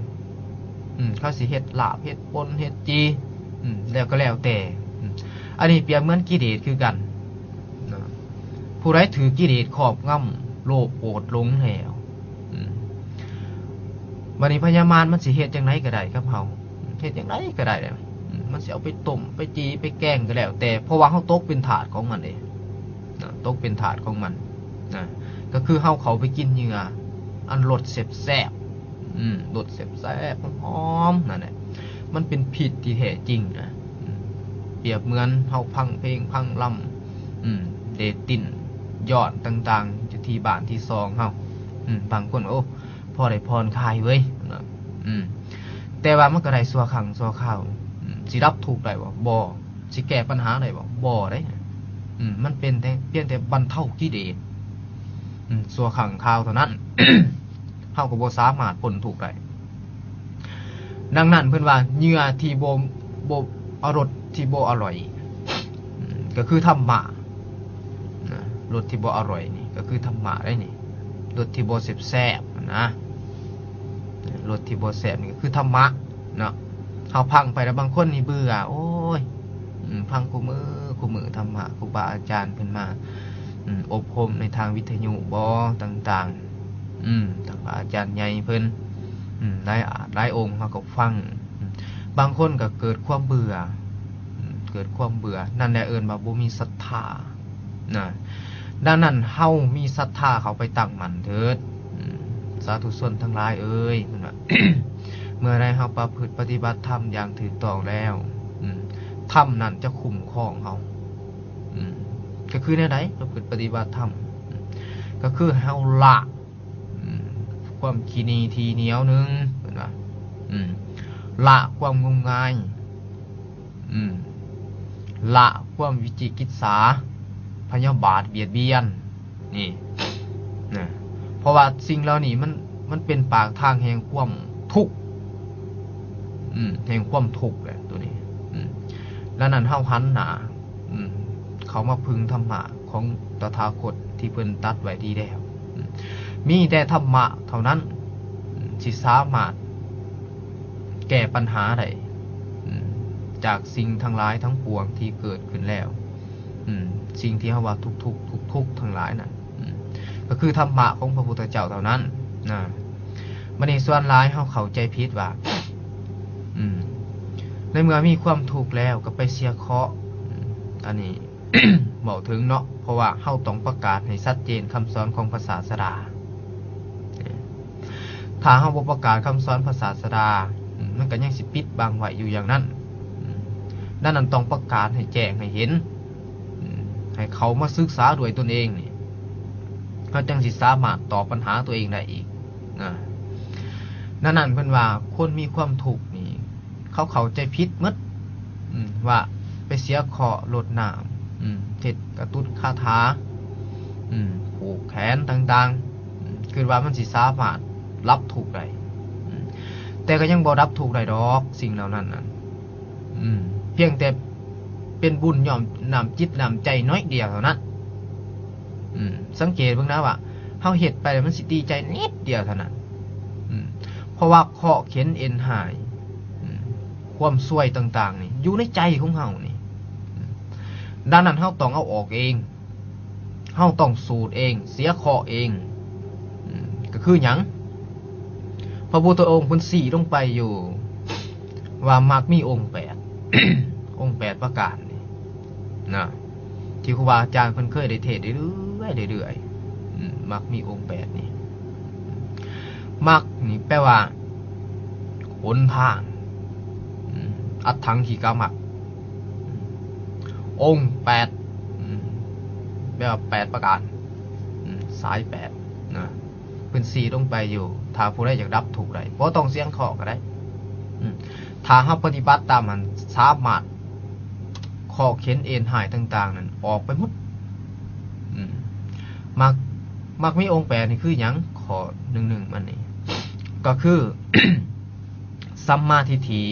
ອືມ ເຂົາຊິເຮັດລາບ ເຮັດປົ່ນ ເຮັດຈີ່ ອືມ ແລ້ວກໍແລ້ວແຕ່ ອືມ ອັນນີ້ປຽບເໝືອນກິເລດຄືກັນເນາະ ຜູ້ໃດຖືກກິເລດຄອບງຳ ໂລບໂກດຫຼົງແລ້ວ ອືມ ບັດນີ້ພະຍາມານມັນຊິເຮັດຈັ່ງໃດກໍໄດ້ກັບເຮົາ ເຮັດຈັ່ງໃດກໍໄດ້ແຫຼະ ອືມ ມັນຊິເອົາໄປຕົ້ມ ໄປຈີ່ ໄປແກງກໍແລ້ວແຕ່ ເພາະວ່າເຮົາຕົກເປັນທາດຂອງມັນເດ້ ນະ ຕົກເປັນທາດຂອງມັນນະ ກໍຄືເຮົາເຂົ້າໄປກິນເຫຍື່ອອັນລົດແຊບໆ ອືມ ລົດແຊບໆ ຫອມໆ ນັ້ນແຫຼະ ມັນເປັນພິດທີ່ແທ້ຈິງນະ ອືມ ປຽບເໝືອນເຮົາຟັງເພງຟັງລຳ ອືມ ເດດຕິ້ນ ຍ້ອນຕ່າງໆ ຢູ່ທີ່ບ້ານທີ່ຊ່ອງເຮົາ ອືມ ບາງຄົນ ໂອ້ ພໍໄດ້ຜ່ອນຄາຍເວີຍ ອືມ ແຕ່ວ່າມັນກໍໄດ້ຊົ່ວຄັ້ງຊົ່ວຄາວ ອືມ ຊິດັບທຸກໄດ້ບໍ່? ບໍ່. ຊິແກ້ບັນຫາໄດ້ບໍ່? ບໍ່ເດ້. ອືມ ມັນເປັນແຕ່ ພຽງແຕ່ບັນເທົາກິເລດ ອືມ ຊົ່ວຄັ້ງຄາວເທົ່ານັ້ນ. ເຮົາກໍບໍ່ສາມາດພົ້ນທຸກໄດ້. ດັ່ງນັ້ນເພິ່ນວ່າ ເຫຍື່ອທີ່ບໍ່ ບໍ່ ອາ ລົດທີ່ບໍ່ອະຮ່ອຍ ອືມ ກໍຄືທຳມະນະ. ລົດທີ່ບໍ່ອະຮ່ອຍນີ້ກໍຄືທຳມະໄດ໋ນີ້. ລົດທີ່ບໍ່ແຊບໆ ນະ. ລົດທີ່ບໍ່ແຊບນີ້ກໍຄືທຳມະເນາະ. ເຮົາຟັງໄປແລ້ວບາງຄົນນີ້ເບື່ອ ໂອ້ຍ ອືມ ຟັງຄູ່ມື້ ຄູ່ມື້ທຳມະ ຄູບາອາຈານເພິ່ນມາ ອືມ ອົບຮົມໃນທາງວິທະຍຸບໍຕ່າງໆ ອືມ ທາງພະອາຈານໃຫຍ່ເພິ່ນ ອືມ ຫຼາຍ ຫຼາຍອົງເຮົາກໍຟັງ ອືມ ບາງຄົນກໍເກີດຄວາມເບື່ອ ອືມ ເກີດຄວາມເບື່ອ ນັ້ນແຫຼະເອີ້ນວ່າບໍ່ມີສັດທາ ນະ. ດັ່ງນັ້ນເຮົາມີສັດທາເຂົ້າໄປຕັ້ງໝັ້ນເຖີດ ອືມ ສາທຸຊົນທັງຫຼາຍເອີຍ ເພິ່ນວ່າ ເມື່ອໃດເຮົາປະພຶດປະຕິບັດທຳຢ່າງຖືກຕ້ອງແລ້ວ ອືມ ທຳນັ້ນຈະຄຸ້ມຄອງເຮົາ ອືມ ກໍຄືແນວໃດ? ປະພຶດປະຕິບັດທຳ ອືມ ກໍຄືໃຫ້ເຮົາລະ ອືມ ຄວາມຂີ້ໜີ່ຖີ່ໜຽວໜຶ່ງ ເພິ່ນວ່າ ອືມ ລະຄວາມງມງາຍ ອືມ ລະຄວາມວິຈິກິດສາ ພະຍາບາດ ບຽດບຽນ ນີ້ນະ ເພາະວ່າສິ່ງເຫຼົ່ານີ້ມັນ ມັນເປັນປາກທາງແຫ່ງຄວາມທຸກ ອືມ ແຫ່ງຄວາມທຸກແຫຼະໂຕນີ້ ອືມ ດັ່ງນັ້ນເຮົາຫັນໜ້າ ອືມ ເຂົ້າມາເພິ່ງທຳມະຂອງຕະຖາຄົດທີ່ເພິ່ນຕັດໄວ້ດີແລ້ວ ອືມ ມີແຕ່ທຳມະເທົ່ານັ້ນ ອືມ ທີ່ສາມາດແກ້ປັນຫາໄດ້ ອືມ ຈາກສິ່ງທັງຫຼາຍທັງປວງທີ່ເກີດຂຶ້ນແລ້ວ ອືມ ສິ່ງທີ່ເຮົາວ່າທຸກໆ ທຸກໆທັງຫຼາຍນັ້ນ ອືມ ກໍຄືທຳມະຂອງພະພຸດທະເຈົ້າເທົ່ານັ້ນນະ. ບັດນີ້ສ່ວນຫຼາຍເຮົາເຂົ້າໃຈຜິດວ່າ ອືມ ໃນເມື່ອມີຄວາມທຸກແລ້ວກໍໄປເສຍເຄາະ ອືມ ອັນນີ້ ເວົ້າເຖິງເນາະ ເພາະວ່າເຮົາຕ້ອງປະກາດໃຫ້ຊັດເຈນຄຳສອນຂອງພະສາສະດາ. ຖ້າເຮົາບໍ່ປະກາດຄຳສອນພະສາສະດາ ອືມ ມັນກໍຍັງຊິປິດບັງໄວ້ຢູ່ຢ່າງນັ້ນ. ອືມ ດັ່ງນັ້ນຕ້ອງປະກາດໃຫ້ແຈ້ງໃຫ້ເຫັນ ອືມ ໃຫ້ເຂົ້າມາສຶກສາດ້ວຍຕົນເອງນີ້ ເຮົາຈັ່ງຊິສາມາດຕອບບັນຫາຕົວເອງໄດ້ອີກນະ. ດັ່ງນັ້ນເພິ່ນວ່າຄົນມີຄວາມທຸກນີ້ ເຂົາເຂົ້າໃຈຜິດໝົດ ອືມ ວ່າໄປເສຍເຄາະ ລົດນ້ຳ ອືມ ເຮັດກະຕຸດຄາຖາ ອືມ ຜູກແຂນຕ່າງໆ ອືມ ຄິດວ່າມັນຊິສາມາດດັບທຸກໄດ້ ອືມ ແຕ່ກໍຍັງບໍ່ດັບທຸກໄດ້ດອກ ສິ່ງເຫຼົ່ານັ້ນນະ ອືມ ພຽງແຕ່ເປັນບຸນຍ້ອນນ້ຳຈິດນ້ຳໃຈໜ້ອຍດຽວເທົ່ານັ້ນ. ອືມ ສັງເກດເບິ່ງນະວ່າ ເຮົາເຮັດໄປແລ້ວມັນຊິດີໃຈນິດດຽວເທົ່ານັ້ນ ອືມ ເພາະວ່າເຄາະເຂັນເອັນຮ້າຍ ອືມ ຄວາມຊວຍຕ່າງໆນີ້ຢູ່ໃນໃຈຂອງເຮົານີ້ ອືມ ດັ່ງນັ້ນເຮົາຕ້ອງເອົາອອກເອງ ເຮົາຕ້ອງສູດເອງ ເສຍເຄາະເອງ ອືມ ກໍຄືຫຍັງ? ພະພຸດທະອົງເພິ່ນຊີ້ລົງໄປຢູ່ວ່າມັກມີອົງແປດ ອົງແປດປະການນີ້ນະ ທີ່ຄູບາອາຈານເພິ່ນເຄີຍໄດ້ເທດເລື້ອຍໆ ເລື້ອຍໆ ອືມ ມັກມີອົງແປດນີ້ ມັກນີ້ແປວ່າຫົນທາງ ອືມ ອັດຖັງ ກິກາມັກ ອົງແປດ ອືມ ແປວ່າແປດປະການ ອືມ ສາຍແປດນະ ເພິ່ນຊີ້ລົງໄປຢູ່ ຖ້າຜູ້ໃດຢາກດັບທຸກໄດ້ ບໍ່ຕ້ອງສຽງເຄາະກໍໄດ້ ອືມ ຖ້າເຮົາປະຕິບັດຕາມຫັ້ນ ສາມາດເຄາະເຂັນເອັນຮ້າຍຕ່າງໆນັ້ນອອກໄປໝົດ ອືມ ມັກ ມັກມີອົງແປດນີ້ຄືຫຍັງ? ຂໍ້ໜຶ່ງໜຶ່ງມັນນີ້ ກໍຄື ສຳມາທິດຖິ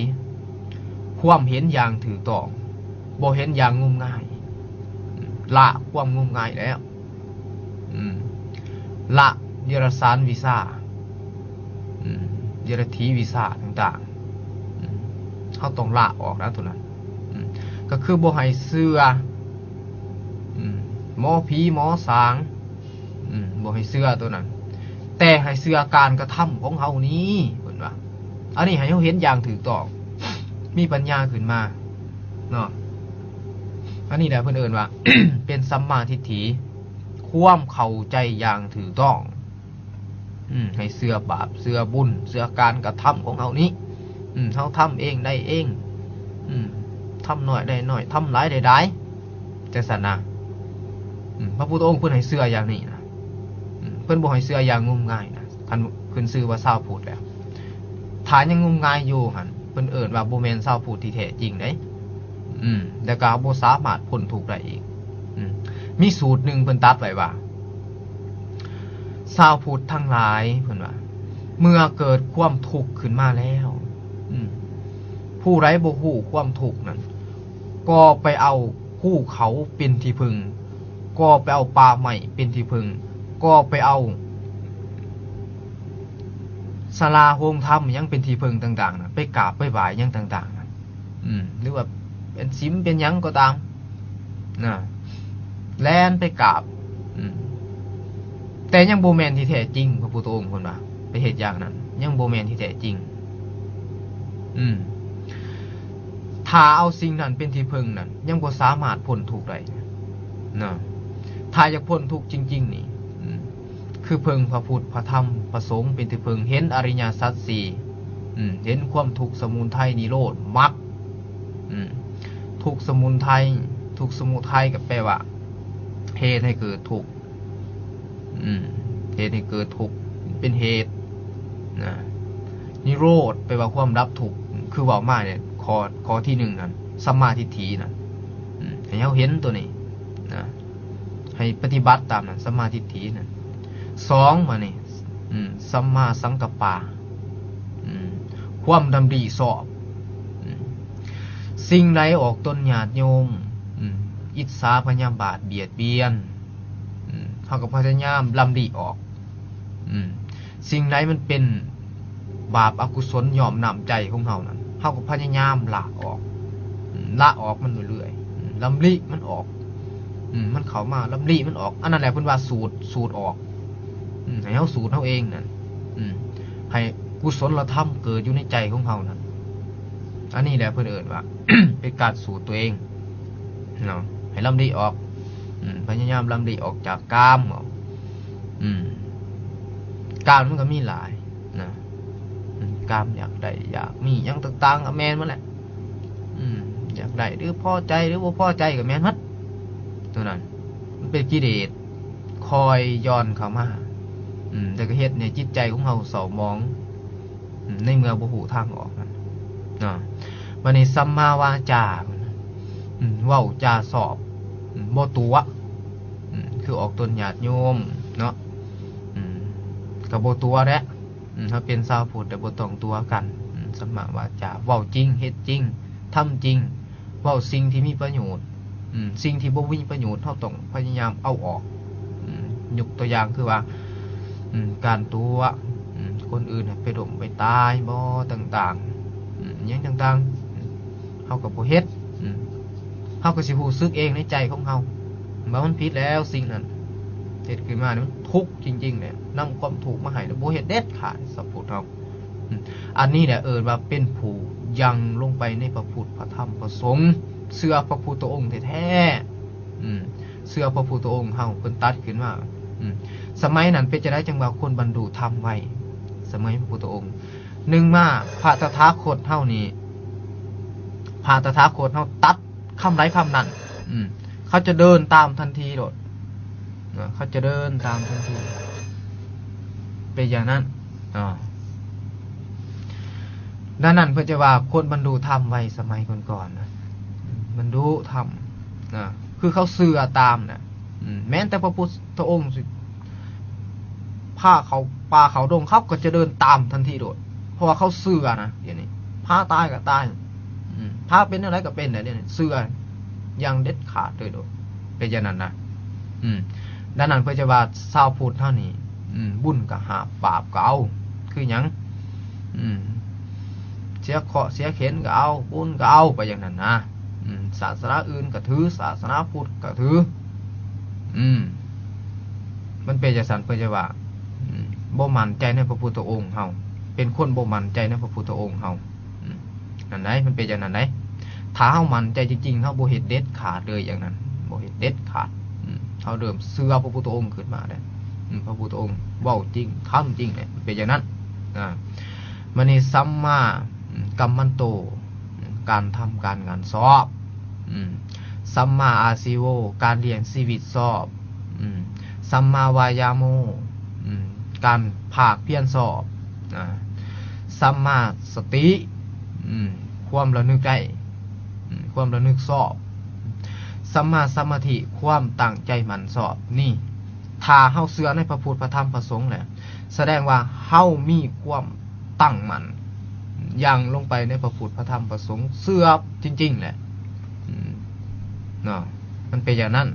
ຄວາມເຫັນຢ່າງຖືກຕ້ອງ ບໍ່ເຫັນຢ່າງງົມງາຍ ລະຄວາມງົມງາຍແລ້ວ ອືມ ລະເດຍລະສານວິຊາ ອືມ ເດຍລະຖີວິຊາຕ່າງໆ ອືມ ເຮົາຕ້ອງລະອອກນະໂຕນັ້ນ ອືມ ກໍຄືບໍ່ໃຫ້ເຊື່ອ ອືມ ໝໍຜີໝໍສາງ ອືມ ບໍ່ໃຫ້ເຊື່ອໂຕນັ້ນ ແຕ່ໃຫ້ເຊື່ອການກະທຳຂອງເຮົານີ້ ເພິ່ນວ່າ ອັນນີ້ໃຫ້ເຮົາເຫັນຢ່າງຖືກຕ້ອງ ມີປັນຍາຂຶ້ນມາເນາະ ອັນນີ້ແຫຼະເພິ່ນເອີ້ນວ່າ ເປັນສຳມາທິດຖິ ຄວາມເຂົ້າໃຈຢ່າງຖືກຕ້ອງ ອືມ ໃຫ້ເຊື່ອບາບ ເຊື່ອບຸນ ເຊື່ອການກະທຳຂອງເຮົານີ້ ອືມ ເຮົາທຳເອງໄດ້ເອງ ອືມ ທຳໜ້ອຍໄດ້ໜ້ອຍ ທຳຫຼາຍໄດ້ຫຼາຍ ຈັ່ງຊັ້ນນະ ອືມ ພະພຸດທະອົງເພິ່ນໃຫ້ເຊື່ອຢ່າງນີ້ນະ ອືມ ເພິ່ນບໍ່ໃຫ້ເຊື່ອຢ່າງງົມງາຍນະ ຄັນຂຶ້ນຊື່ວ່າຊາວພຸດແລ້ວ ຖ້າຍັງງົມງາຍຢູ່ຫັ້ນ ເພິ່ນເອີ້ນວ່າບໍ່ແມ່ນຊາວພຸດທີ່ແທ້ຈິງເດ້ ອືມ ແລ້ວກໍບໍ່ສາມາດພົ້ນທຸກໄດ້ອີກ ອືມ ມີສູດໜຶ່ງເພິ່ນຕັດໄວ້ວ່າ ຊາວພຸດທັງຫຼາຍ ເພິ່ນວ່າ ເມື່ອເກີດຄວາມທຸກຂຶ້ນມາແລ້ວ ອືມ ຜູ້ໃດບໍ່ຮູ້ຄວາມທຸກນັ້ນ ກໍໄປເອົາພູເຂົາເປັນທີ່ເພິ່ງ ກໍໄປເອົາປ່າໄມ້ເປັນທີ່ເພິ່ງ ກໍໄປເອົາສາລາໂຮງທຳຫຍັງເປັນທີ່ເພິ່ງຕ່າງໆນະ ໄປກາບໄປໄຫວ້ຫຍັງຕ່າງໆນະ ອືມ ຫຼືວ່າເປັນສິມເປັນຫຍັງກໍຕາມນະ ແລ່ນໄປກາບ ອືມ ແຕ່ຍັງບໍ່ແມ່ນທີ່ແທ້ຈິງ ພະພຸດທະອົງເພິ່ນວ່າ ໄປເຮັດຢ່າງນັ້ນ ຍັງບໍ່ແມ່ນທີ່ແທ້ຈິງ ອືມ ຖ້າເອົາສິ່ງນັ້ນເປັນທີ່ເພິ່ງນັ້ນ ຍັງບໍ່ສາມາດພົ້ນທຸກໄດ້ນະ ຖ້າຢາກພົ້ນທຸກຈິງໆນີ້ ອືມ ຄືເພິ່ງພະພຸດ ພະທຳ ພະສົງເປັນທີ່ເພິ່ງ ເຫັນອະລິຍະສັດສີ່ ອືມ ເຫັນຄວາມທຸກ ສະໝຸນໄທ ນິໂຣດ ມັກ ອືມ ທຸກສະໝຸນໄທ ທຸກສະໝຸໄທກໍແປວ່າເຫດໃຫ້ເກີດທຸກ ອືມ ເຮັດໃຫ້ເກີດທຸກ ເປັນເຫດນະ. ນິໂຣດ ແປວ່າຄວາມດັບທຸກ ຄືເວົ້າມານີ້ ຂໍ້ ຂໍ້ທີໜຶ່ງນັ້ນ ສຳມາທິດຖິນັ້ນ ອືມ ໃຫ້ເຮົາເຫັນໂຕນີ້ນະ ໃຫ້ປະຕິບັດຕາມນັ້ນ ສຳມາທິດຖິນັ້ນ. ສອງ ມານີ້ ອືມ ສຳມາສັງກັບປາ ອືມ ຄວາມດຳລິຊອບ ອືມ ສິ່ງໃດອອກຕົນຍາດໂຍມ ອືມ ອິດສາພະຍາບາດບຽດບຽນ ອືມ ເຮົາກໍພະຍາຍາມລຳລິອອກ ອືມ ສິ່ງໃດມັນເປັນບາບອະກຸສົນຍ້ອມນ້ຳໃຈຂອງເຮົານັ້ນ ເຮົາກໍພະຍາຍາມລະອອກ ອືມ ລະອອກມັນເລື້ອຍໆ ອືມ ລຳລິມັນອອກ ອືມ ມັນເຂົ້າມາ ລຳລິມັນອອກ ອັນນັ້ນແຫຼະເພິ່ນວ່າສູດ ສູດອອກ ອືມ ໃຫ້ເຮົາສູດເຮົາເອງນັ້ນ ອືມ ໃຫ້ກຸສົນລະທຳເກີດຢູ່ໃນໃຈຂອງເຮົານັ້ນ ອັນນີ້ແຫຼະເພິ່ນເອີ້ນວ່າ ເປັນການສູດຕົວເອງເນາະ ໃຫ້ລຳລິອອກ ອືມ ພະຍາຍາມລຳລິອອກຈາກກາມເນາະ ອືມ ກາມມັນກໍມີຫຼາຍນະ ອືມ ກາມຢາກໄດ້ຢາກມີຫຍັງຕ່າງໆ ກໍແມ່ນໝົດແຫຼະ ອືມ ຢາກໄດ້ ຫຼື ພໍໃຈ ຫຼື ບໍ່ພໍໃຈ ກໍແມ່ນໝົດ ຕົວນັ້ນ ມັນເປັນກິເລດ ຄອຍຢ່ອນເຂົ້າມາ ອືມ ແລ້ວກໍເຮັດໃຫ້ຈິດໃຈຂອງເຮົາເສົ້າໝອງ ອືມ ໃນເມື່ອບໍ່ຮູ້ທາງອອກນັ້ນເນາະ. ບັດນີ້ສຳມາວາຈາ ອືມ ເວົ້າຈາຊອບ ອືມ ບໍ່ຕົວະ ອືມ ຄືອອກຕົນຍາດໂຍມເນາະ ອືມ ກໍບໍ່ຕົວະແຫຼະ ອືມ ເຮົາເປັນຊາວພຸດແຕ່ບໍ່ຕ້ອງຕົວະກັນ ອືມ ສຳມາວາຈາ ເວົ້າຈິງ ເຮັດຈິງ ທຳຈິງ ເວົ້າສິ່ງທີ່ມີປະໂຫຍດ ອືມ ສິ່ງທີ່ບໍ່ມີປະໂຫຍດ ເຮົາຕ້ອງພະຍາຍາມເອົາອອກ ອືມ ຍົກຕົວຢ່າງຄືວ່າ ອືມ ການຕົວະ ອືມ ຄົນອື່ນໃຫ້ໄປລົ້ມໄປຕາຍບໍ ຕ່າງໆ ອືມ ຫຍັງຕ່າງໆ ເຮົາກໍບໍ່ເຮັດ ອືມ ເຮົາກໍຊິຮູ້ສຶກເອງໃນໃຈຂອງເຮົາວ່າມັນຜິດແລ້ວ ສິ່ງນັ້ນເຮັດຂຶ້ນມານີ້ມັນທຸກຈິງໆ ແຫຼະ ນຳຄວາມທຸກມາໃຫ້ ແລ້ວບໍ່ເຮັດເດັດຂາດ ສຳລັບພວກເຮົາ. ອືມ ອັນນີ້ແຫຼະເອີ້ນວ່າເປັນຜູ້ຍັງລົງໄປໃນພະພຸດ ພະທຳ ພະສົງ ເຊື່ອພະພຸດທະອົງແທ້ໆ ອືມ ເຊື່ອພະພຸດທະອົງເຮົາ ເພິ່ນຕັດຂຶ້ນມາ ອືມ ສະໄໝນັ້ນເປັນຈັ່ງໃດຈັ່ງວ່າຄົນບັນລຸທຳໄວ ສະໄໝພະພຸດທະອົງ ໜຶ່ງມາ ພະຕະຖາຄົດເຮົານີ້ ພະຕະຖາຄົດເຮົາຕັດຄຳໃດຄຳນັ້ນ ອືມ ເຂົາຈະເດີນຕາມທັນທີໂລດ ເຂົາຈະເດີນຕາມທັນທີ ເປັນຢ່າງນັ້ນ ອາ ດັ່ງນັ້ນເພິ່ນຈະວ່າຄົນບັນລຸທຳໄວສະໄໝກ່ອນໆ ນະ ບັນລຸທຳ ນະ ຄືເຂົາເຊື່ອຕາມນະ ອືມ ແມ່ນແຕ່ພະພຸດທະອົງຊິພາເຂົາປ່າເຂົ້າດົງ ເຂົາກໍຈະເດີນຕາມທັນທີໂລດ ເພາະວ່າເຂົາເຊື່ອນະ ດຽວນີ້ ພາຕາຍກໍຕາຍ ອືມ ພາເປັນແນວໃດກໍເປັນແຫຼະ ດຽວນີ້ເຊື່ອຢ່າງເດັດຂາດເລີຍໂລດ ເປັນຢ່າງນັ້ນນະ ອືມ ດັ່ງນັ້ນເພິ່ນຈະວ່າຊາວພຸດເຮົານີ້ ອືມ ບຸນກໍຫາບ ບາບກໍເອົາ ຄືຫຍັງ ອືມ ເສຍເຄາະເສຍເຂັນກໍເອົາ ບຸນກໍເອົາ ໄປຢ່າງນັ້ນນະ ອືມ ສາສະໜາອື່ນກໍຖື ສາສະໜາພຸດກໍຖື ອືມ ມັນເປັນຈັ່ງຊັ້ນ ເພິ່ນຈະວ່າ ອືມ ບໍ່ໝັ້ນໃຈໃນພະພຸດທະອົງເຮົາ ເປັນຄົນບໍ່ໝັ້ນໃຈໃນພະພຸດທະອົງເຮົາ ອືມ ນັ້ນໃດ໋ ມັນເປັນຢ່າງນັ້ນໃດ໋ ຖ້າເຮົາໝັ້ນໃຈຈິງໆ ເຮົາບໍ່ເຮັດເດັດຂາດເລີຍຢ່າງນັ້ນ ບໍ່ເຮັດເດັດຂາດ ອືມ ເຮົາເລີ່ມເຊື່ອພະພຸດທະອົງຂຶ້ນມາແລ້ວ ອືມ ພະພຸດທະອົງເວົ້າຈິງ ທຳຈິງແຫຼະ ມັນເປັນຢ່າງນັ້ນ ອາ ມານີ້ ສຳມາ ອືມ ກຳມັນໂຕ ອືມ ການທຳການງານຊອບ ອືມ ສຳມາອາຊີໂວ ການລ້ຽງຊີວິດຊອບ ອືມ ສຳມາວາຍາໂມ ອືມ ການພາກພຽນຊອບ ອາ ສຳມາສະຕິ ອືມ ຄວາມລະນຶກໄດ້ ອືມ ຄວາມລະນຶກຊອບ ສຳມາສະມາທິ ຄວາມຕັ້ງໃຈໝັ້ນຊອບ ນີ້ ຖ້າເຮົາເຊື່ອໃນພະພຸດ ພະທຳ ພະສົງແຫຼະ ສະແດງວ່າເຮົາມີຄວາມຕັ້ງໝັ້ນ ຢ່າງລົງໄປໃນພະພຸດ ພະທຳ ພະສົງ ເຊື່ອຈິງໆແຫຼະ ອືມ ເນາະ ມັນເປັນຢ່າງນັ້ນ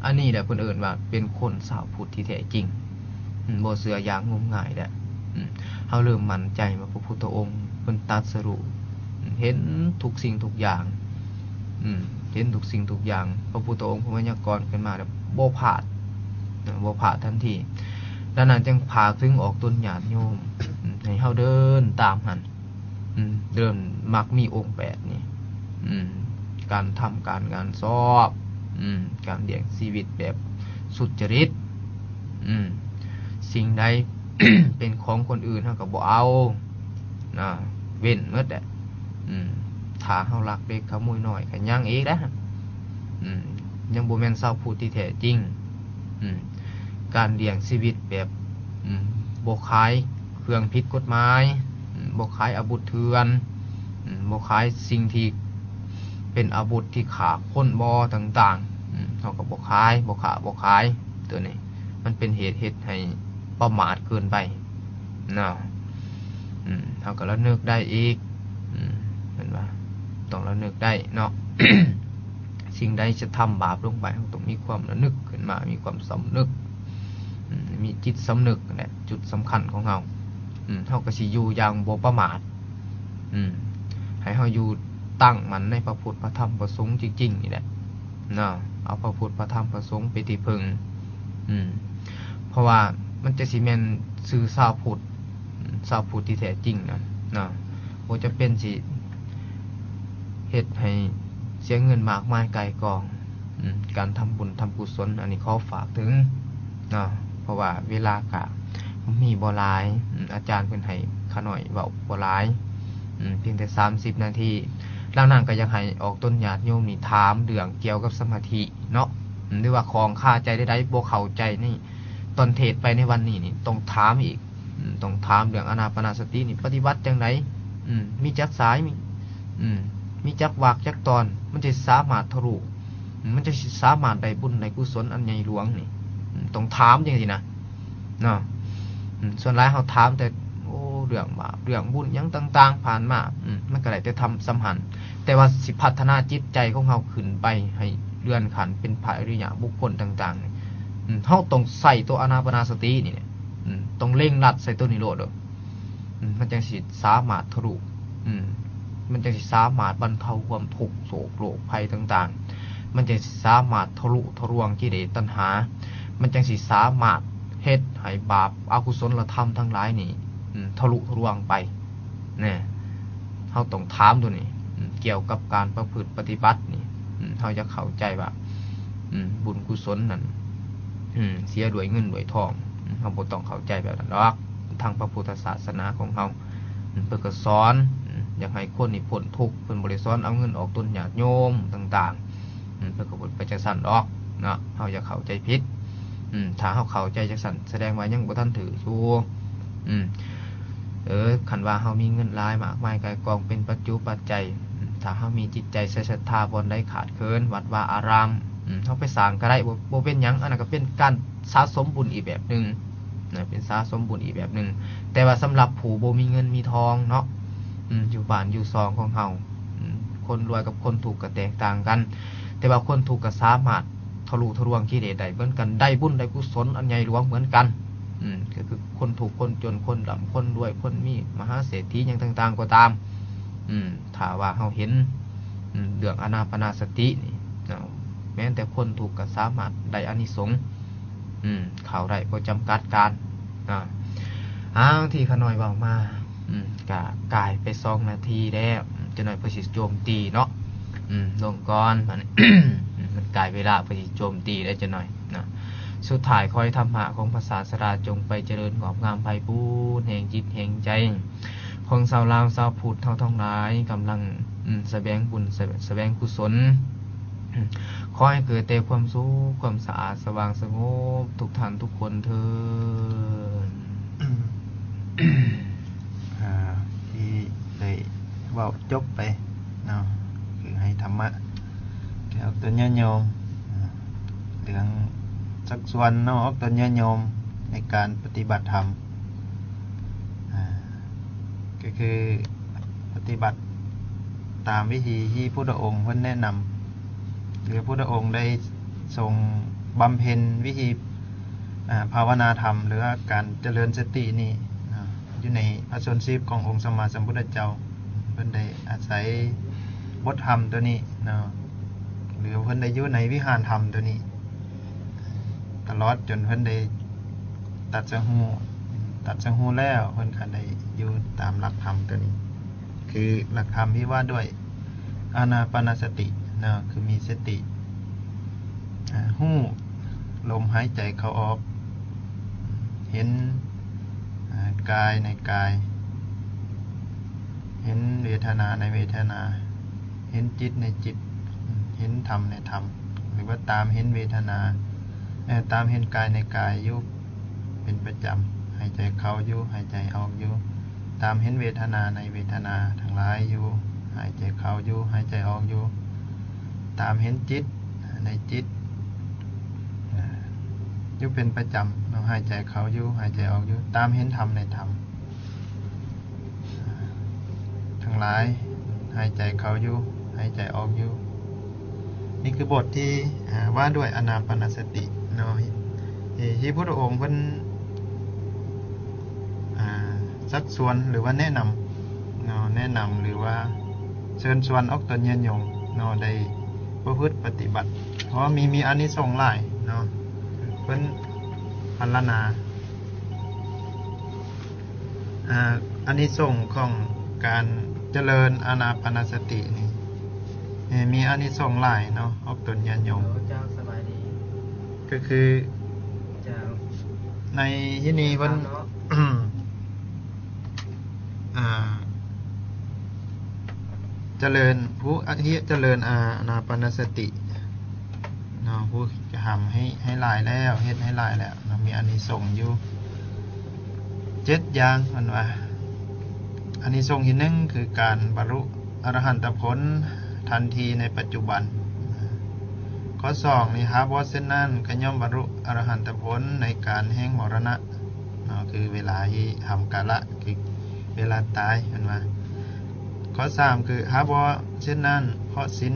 ອັນນີ້ແຫຼະເພິ່ນເອີ້ນວ່າເປັນຄົນຊາວພຸດທີ່ແທ້ຈິງ ອືມ ບໍ່ເຊື່ອຢ່າງງົມງາຍແຫຼະ ອືມ ເຮົາເລີ່ມໝັ້ນໃຈວ່າພະພຸດທະອົງເພິ່ນຕັດສະຮູ້ ເຫັນທຸກສິ່ງທຸກຢ່າງ ອືມ ເຫັນທຸກສິ່ງທຸກຢ່າງ ພະພຸດທະອົງເພິ່ນໄວຍາກອນຂຶ້ນມາແລ້ວບໍ່ພາດ ບໍ່ພາດທັນທີ ດັ່ງນັ້ນຈຶ່ງຝາກເຖິງອອກຕົນຍາດໂຍມ ອືມ ໃຫ້ເຮົາເດີນຕາມຫັ້ນ ອືມ ເລີ່ມມັກມີອົງແປດນີ້ ອືມ ການທຳການງານຊອບ ອືມ ການລ້ຽງຊີວິດແບບສຸດຈະລິດ ອືມ ສິ່ງໃດເປັນຂອງຄົນອື່ນເຮົາກໍບໍ່ເອົາ ນະ ເວັ້ນໝົດແຫຼະ ອືມ ຖ້າເຮົາລັກເລັກຂະໂມຍນ້ອຍກໍຍັງອີກນະ ອືມ ຍັງບໍ່ແມ່ນຊາວພຸດທີ່ແທ້ຈິງ ອືມ ການລ້ຽງຊີວິດແບບ ອາ ບໍ່ຂາຍເຄື່ອງຜິດກົດໝາຍ, ອາ ບໍ່ຂາຍອາວຸດເຖື່ອນ, ອາ ບໍ່ຂາຍສິ່ງທີ່ເປັນອາວຸດທີ່ຂ້າຄົນບໍ່ ຕ່າງໆ, ອາ ເຮົາກໍບໍ່ຂາຍ, ບໍ່ຄ້າ ບໍ່ຂາຍ. ໂຕນີ້ມັນເປັນເຫດເຮັດໃຫ້ປະໝາດເກີນໄປເນາະ. ອາ ເຮົາກໍລະນຶກໄດ້ອີກ, ອາ ເຫັນບໍ່? ຕ້ອງລະນຶກໄດ້ເນາະ. ສິ່ງໃດຈະທຳບາບລົງໄປ ເຮົາຕ້ອງມີຄວາມລະນຶກຂຶ້ນມາ, ມີຄວາມສຳນຶກ, ອາ ມີຈິດສຳນຶກແຫຼະ ຈຸດສຳຄັນຂອງເຮົາ. ອາ ເຮົາກໍຊິຢູ່ຢ່າງບໍ່ປະໝາດ, ອາ ໃຫ້ເຮົາຢູ່ຕັ້ງໝັ້ນໃນພະພຸດ ພະທຳ ພະສົງຈິງໆນີ້ແຫຼະເນາະ. ເອົາພະພຸດ ພະທຳ ພະສົງເປັນທີ່ເພິ່ງ, ອາ ເພາະວ່າມັນຈະຊິແມ່ນຊື່ຊາວພຸດ, ອາ ຊາວພຸດທີ່ແທ້ຈິງນະເນາະ. ບໍ່ຈຳເປັນຊິເຮັດໃຫ້ເສຍເງິນມາກມາຍກ່າຍກອງ. ອາ ການທຳບຸນທຳກຸສົນ ອັນນີ້ຂໍຝາກເຖິງເນາະ, ເພາະວ່າເວລາກະມີບໍ່ຫຼາຍ, ອາ ອາຈານເພິ່ນໃຫ້ຂ້ານ້ອຍເວົ້າບໍ່ຫຼາຍ, ອາ ພຽງແຕ່ສາມສິບນາທີ. ຫຼັງນັ້ນກໍຢາກໃຫ້ອອກຕົນຍາດໂຍມນີ້ຖາມເລື່ອງກ່ຽວກັບສະມາທິເນາະ, ອາ ຫຼືວ່າຂ້ອງຄາໃຈໃດໆ ບໍ່ເຂົ້າໃຈໃນຕອນເທດໄປໃນວັນນີ້ນີ້ ຕ້ອງຖາມອີກ. ອາ ຕ້ອງຖາມເລື່ອງອານາປານະສະຕິນີ້ ປະຕິບັດຈັ່ງໃດ? ອາ ມີຈັກສາຍ? ມີ ອາ ມີຈັກວັກຈັກຕອນ? ມັນຈະສາມາດທະລຸ, ອາ ມັນຈະສາມາດໄດ້ບຸນໄດ້ກຸສົນອັນໃຫຍ່ຫຼວງນີ້? ອາ ຕ້ອງຖາມຈັ່ງຊີ້ນະເນາະ. ອາ ສ່ວນຫຼາຍເຮົາຖາມແຕ່ ໂອ້ ເລື່ອງບາບເລື່ອງບຸນຫຍັງຕ່າງໆຜ່ານມາ, ອາ ມັນກໍໄດ້ແຕ່ທຳສຳຫັນ, ແຕ່ວ່າຊິພັດທະນາຈິດໃຈຂອງເຮົາຂຶ້ນໄປໃຫ້ເລື່ອນຂັ້ນເປັນພະອະລິຍະບຸກຄົນຕ່າງໆນີ້ ອາ ເຮົາຕ້ອງໃຊ້ຕົວອານາປານະສະຕິນີ້ແຫຼະ. ອາ ຕ້ອງເລັ່ງລັດໃສ່ຕົວນີ້ໂລດເດີ. ອາ ມັນຈັ່ງຊິສາມາດທະລຸ, ອາ ມັນຈັ່ງຊິສາມາດບັນເທົາຄວາມທຸກໂສກໂລກໄພຕ່າງໆ, ມັນຈັ່ງຊິສາມາດທະລຸທະລວງກິເລດຕັນຫາ, ມັນຈັ່ງຊິສາມາດເຮັດໃຫ້ບາບອະກຸສົນລະທຳທັງຫຼາຍນີ້ ອາ ທະລຸທະລວງໄປ. ແນ່ ເຮົາຕ້ອງຖາມຕົວນີ້ ອາ ກ່ຽວກັບການປະພຶດປະຕິບັດນີ້ ອາ ເຮົາຢາກເຂົ້າໃຈວ່າ ອາ ບຸນກຸສົນນັ້ນ ອາ ເສຍດ້ວຍເງິນດ້ວຍທອງ, ອາ ເຮົາບໍ່ຕ້ອງເຂົ້າໃຈແບບນັ້ນດອກ. ທາງພະພຸດທະສາສະໜາຂອງເຮົາ ອາ ເພິ່ນກໍສອນ ອາ ຢາກໃຫ້ຄົນນີ້ພົ້ນທຸກ, ເພິ່ນບໍ່ໄດ້ສອນເອົາເງິນອອກຕົນຍາດໂຍມຕ່າງໆ. ອາ ເພິ່ນກໍບໍ່ໄປຈັ່ງຊັ້ນດອກເນາະ, ເຮົາຢ່າເຂົ້າໃຈຜິດ. ອາ ຖ້າເຮົາເຂົ້າໃຈຈັ່ງຊັ້ນ ສະແດງວ່າຍັງບໍ່ທັນຖືກຢູ່. ອາ ເອີ ຄັນວ່າເຮົາມີເງິນຫຼາຍມາກມາຍກ່າຍກອງເປັນປັດຈຸປັດໄຈ, ອາ ຖ້າເຮົາມີຈິດໃຈໃສ່ສັດທາ, ບ່ອນໃດຂາດເຂີນ ວັດວາອາຣາມ, ອາ ເຮົາໄປສ້າງກໍໄດ້, ບໍ່ ບໍ່ເປັນຫຍັງ. ອັນນັ້ນກໍເປັນການສະສົມບຸນອີກແບບໜຶ່ງ. ນະ ເປັນສະສົມບຸນອີກແບບໜຶ່ງ. ແຕ່ວ່າສຳລັບຜູ້ບໍ່ມີເງິນມີທອງເນາະ, ອາ ຢູ່ບ້ານຢູ່ຊ່ອງຂອງເຮົາ, ອາ ຄົນລວຍກັບຄົນທຸກກໍແຕກຕ່າງກັນ, ແຕ່ວ່າຄົນທຸກກໍສາມາດທະລຸທະລວງກິເລດໄດ້ເໝືອນກັນ, ໄດ້ບຸນໄດ້ກຸສົນອັນໃຫຍ່ຫຼວງເໝືອນກັນ. ອາ ກໍຄືຄົນທຸກຄົນຈົນ, ຄົນລ່ຳຄົນລວຍ, ຄົນມີມະຫາເສດຖີຫຍັງຕ່າງໆກໍຕາມ, ອາ ຖ້າວ່າເຮົາເຫັນ ອາ ເລື່ອງອານາປານະສະຕິນີ້ເນາະ, ແມ່ນແຕ່ຄົນທຸກກໍສາມາດໄດ້ອານິສົງ ອາ ເຂົ້າໄດ້ບໍ່ຈຳກັດການ. ອາ ທີ່ຂ້ານ້ອຍເວົ້າມາ ອາ ກະກາຍໄປສອງນາທີແລ້ວ, ຈັກໜ້ອຍເພິ່ນຊິໂຈມຕີເນາະ. ອາ ລົງກ່ອນ, ມັນ ມັນກາຍເວລາ, ເພິ່ນຊິໂຈມຕີໄດ້ຈັກໜ້ອຍເນາະ. ສຸດທ້າຍ ຂໍໃຫ້ທຳມະຂອງພະສາສະດາ ຈົ່ງໄປຈະເລີນງອກງາມໄພບູນແຫ່ງຈິດແຫ່ງໃຈ ຂອງຊາວລາວຊາວພຸດເຮົາທັງຫຼາຍກຳລັງ ອາ ສະແຫວງບຸນ ສະ ສະແຫວງກຸສົນ. ຂໍໃຫ້ເກີດແຕ່ຄວາມສຸກ, ຄວາມສະອາດ, ສະຫວ່າງ, ສະຫງົບທຸກທ່ານທຸກຄົນເທີ້ນ. ອາ ທີ່ໄດ້ເວົ້າຈົບໄປເນາະ, ຄືໃຫ້ທຳມະ ແກ່ອອກຕົນຍາດໂຍມ ເລື່ອງຊັກຊວນເນາະ, ອອກຕົນຍາດໂຍມໃນການປະຕິບັດທຳ ອາ ກໍຄືປະຕິບັດຕາມວິທີທີ່ພຸດທະອົງເພິ່ນແນະນຳ ຫຼື ພຸດທະອົງໄດ້ຊົງບຳເພັນວິທີ ອາ ພາວະນາທຳ ຫຼືວ່າການຈະເລີນສະຕິນີ້ ອາ ຢູ່ໃນພະຊົນຊີບຂອອງອົງສຳມາສຳພຸດທະເຈົ້າ. ເພິ່ນໄດ້ອາໄສບົດທຳຕົວນີ້ເນາະ ຫຼືວ່າເພິ່ນໄດ້ຢູ່ໃນວິຫານທຳຕົວນີ້ຕະຫຼອດ ຈົນເພິ່ນໄດ້ຕັດສະຮູ້, ຕັດສະຮູ້ແລ້ວ ເພິ່ນກໍໄດ້ຢູ່ຕາມຫຼັກທຳຕົວນີ້ ຄືຫຼັກທຳທີ່ວ່າດ້ວຍອານາປານະສະຕິເນາະ, ຄືມີສະຕິ ອາ ຮູ້ລົມຫາຍໃຈເຂົ້າອອກ, ເຫັນ ອາ ກາຍໃນກາຍ, ເຫັນເວທະນາໃນເວທະນາ, ເຫັນຈິດໃນຈິດ, ເຫັນທຳໃນທຳ ຫຼືວ່າຕາມເຫັນເວທະນາ ເອີ ຕາມເຫັນກາຍໃນກາຍຢູ່ເປັນປະຈຳ, ຫາຍໃຈເຂົ້າຢູ່ ຫາຍໃຈອອກຢູ່, ຕາມເຫັນເວທະນາໃນເວທະນາທັງຫຼາຍຢູ່ ຫາຍໃຈເຂົ້າຢູ່ ຫາຍໃຈອອກຢູ່, ຕາມເຫັນຈິດໃນຈິດ ເອີ ຢູ່ເປັນປະຈຳເນາະ, ຫາຍໃຈເຂົ້າຢູ່ ຫາຍໃຈອອກຢູ່, ຕາມເຫັນທຳໃນທຳ ທັງຫຼາຍ ຫາຍໃຈເຂົ້າຢູ່ ຫາຍໃຈອອກຢູ່. ນີ້ຄືບົດທີ່ ອາ ວ່າດ້ວຍອານາປານະສະຕິເນາະ ທີ່ ທີ່ພຸດທະອົງເພິ່ນ ອາ ຊັກຊວນ ຫຼືວ່າແນະນຳເນາະ, ແນະນຳ ຫຼືວ່າເຊີນຊວນອອກຕົນຍາດໂຍມເນາະ ໄດ້ປະພຶດປະຕິບັດ ເພາະວ່າມີ ມີອານິສົງຫຼາຍເນາະ, ເພິ່ນພັນລະນາ ອາ ອານິສົງຂອງການຈະເລີນອານາປານະສະຕິນີ້ ເອີ ມີອານິສົງຫຼາຍເນາະ ອອກຕົນຍາດໂຍມ. ເຈົ້າ ສະບາຍດີ. ກໍຄື ເຈົ້າ ໃນທີ່ນີ້ເພິ່ນ ເນາະ ອາ ຈະເລີນ ຜູ້ ອາ ທີ່ຈະເລີນອານາປານະສະຕິເນາະ, ຜູ້ກະທຳໃຫ້ ໃຫ້ຫຼາຍແລ້ວ ເຮັດໃຫ້ຫຼາຍແລ້ວເນາະ ມີອານິສົງຢູ່ເຈັດຢ່າງ ເພິ່ນວ່າ. ອານິສົງທີ່ໜຶ່ງ ຄືການບັນລຸອະລະຫັນຕະຜົນທັນທີໃນປັດຈຸບັນ. ຂໍ້ສອງນີ້ ຫາບໍ່ເຊັ່ນນັ້ນ ກໍຍ່ອມບັນລຸອະລະຫັນຕະຜົນໃນການແຫ່ງມໍລະນະເນາະ, ຄືເວລາທີ່ທຳກາລະ ຄືເວລາຕາຍ ເພິ່ນວ່າ. ຂໍ້ສາມ ຄື ຫາບໍ່ເຊັ່ນນັ້ນ ເພາະສິນ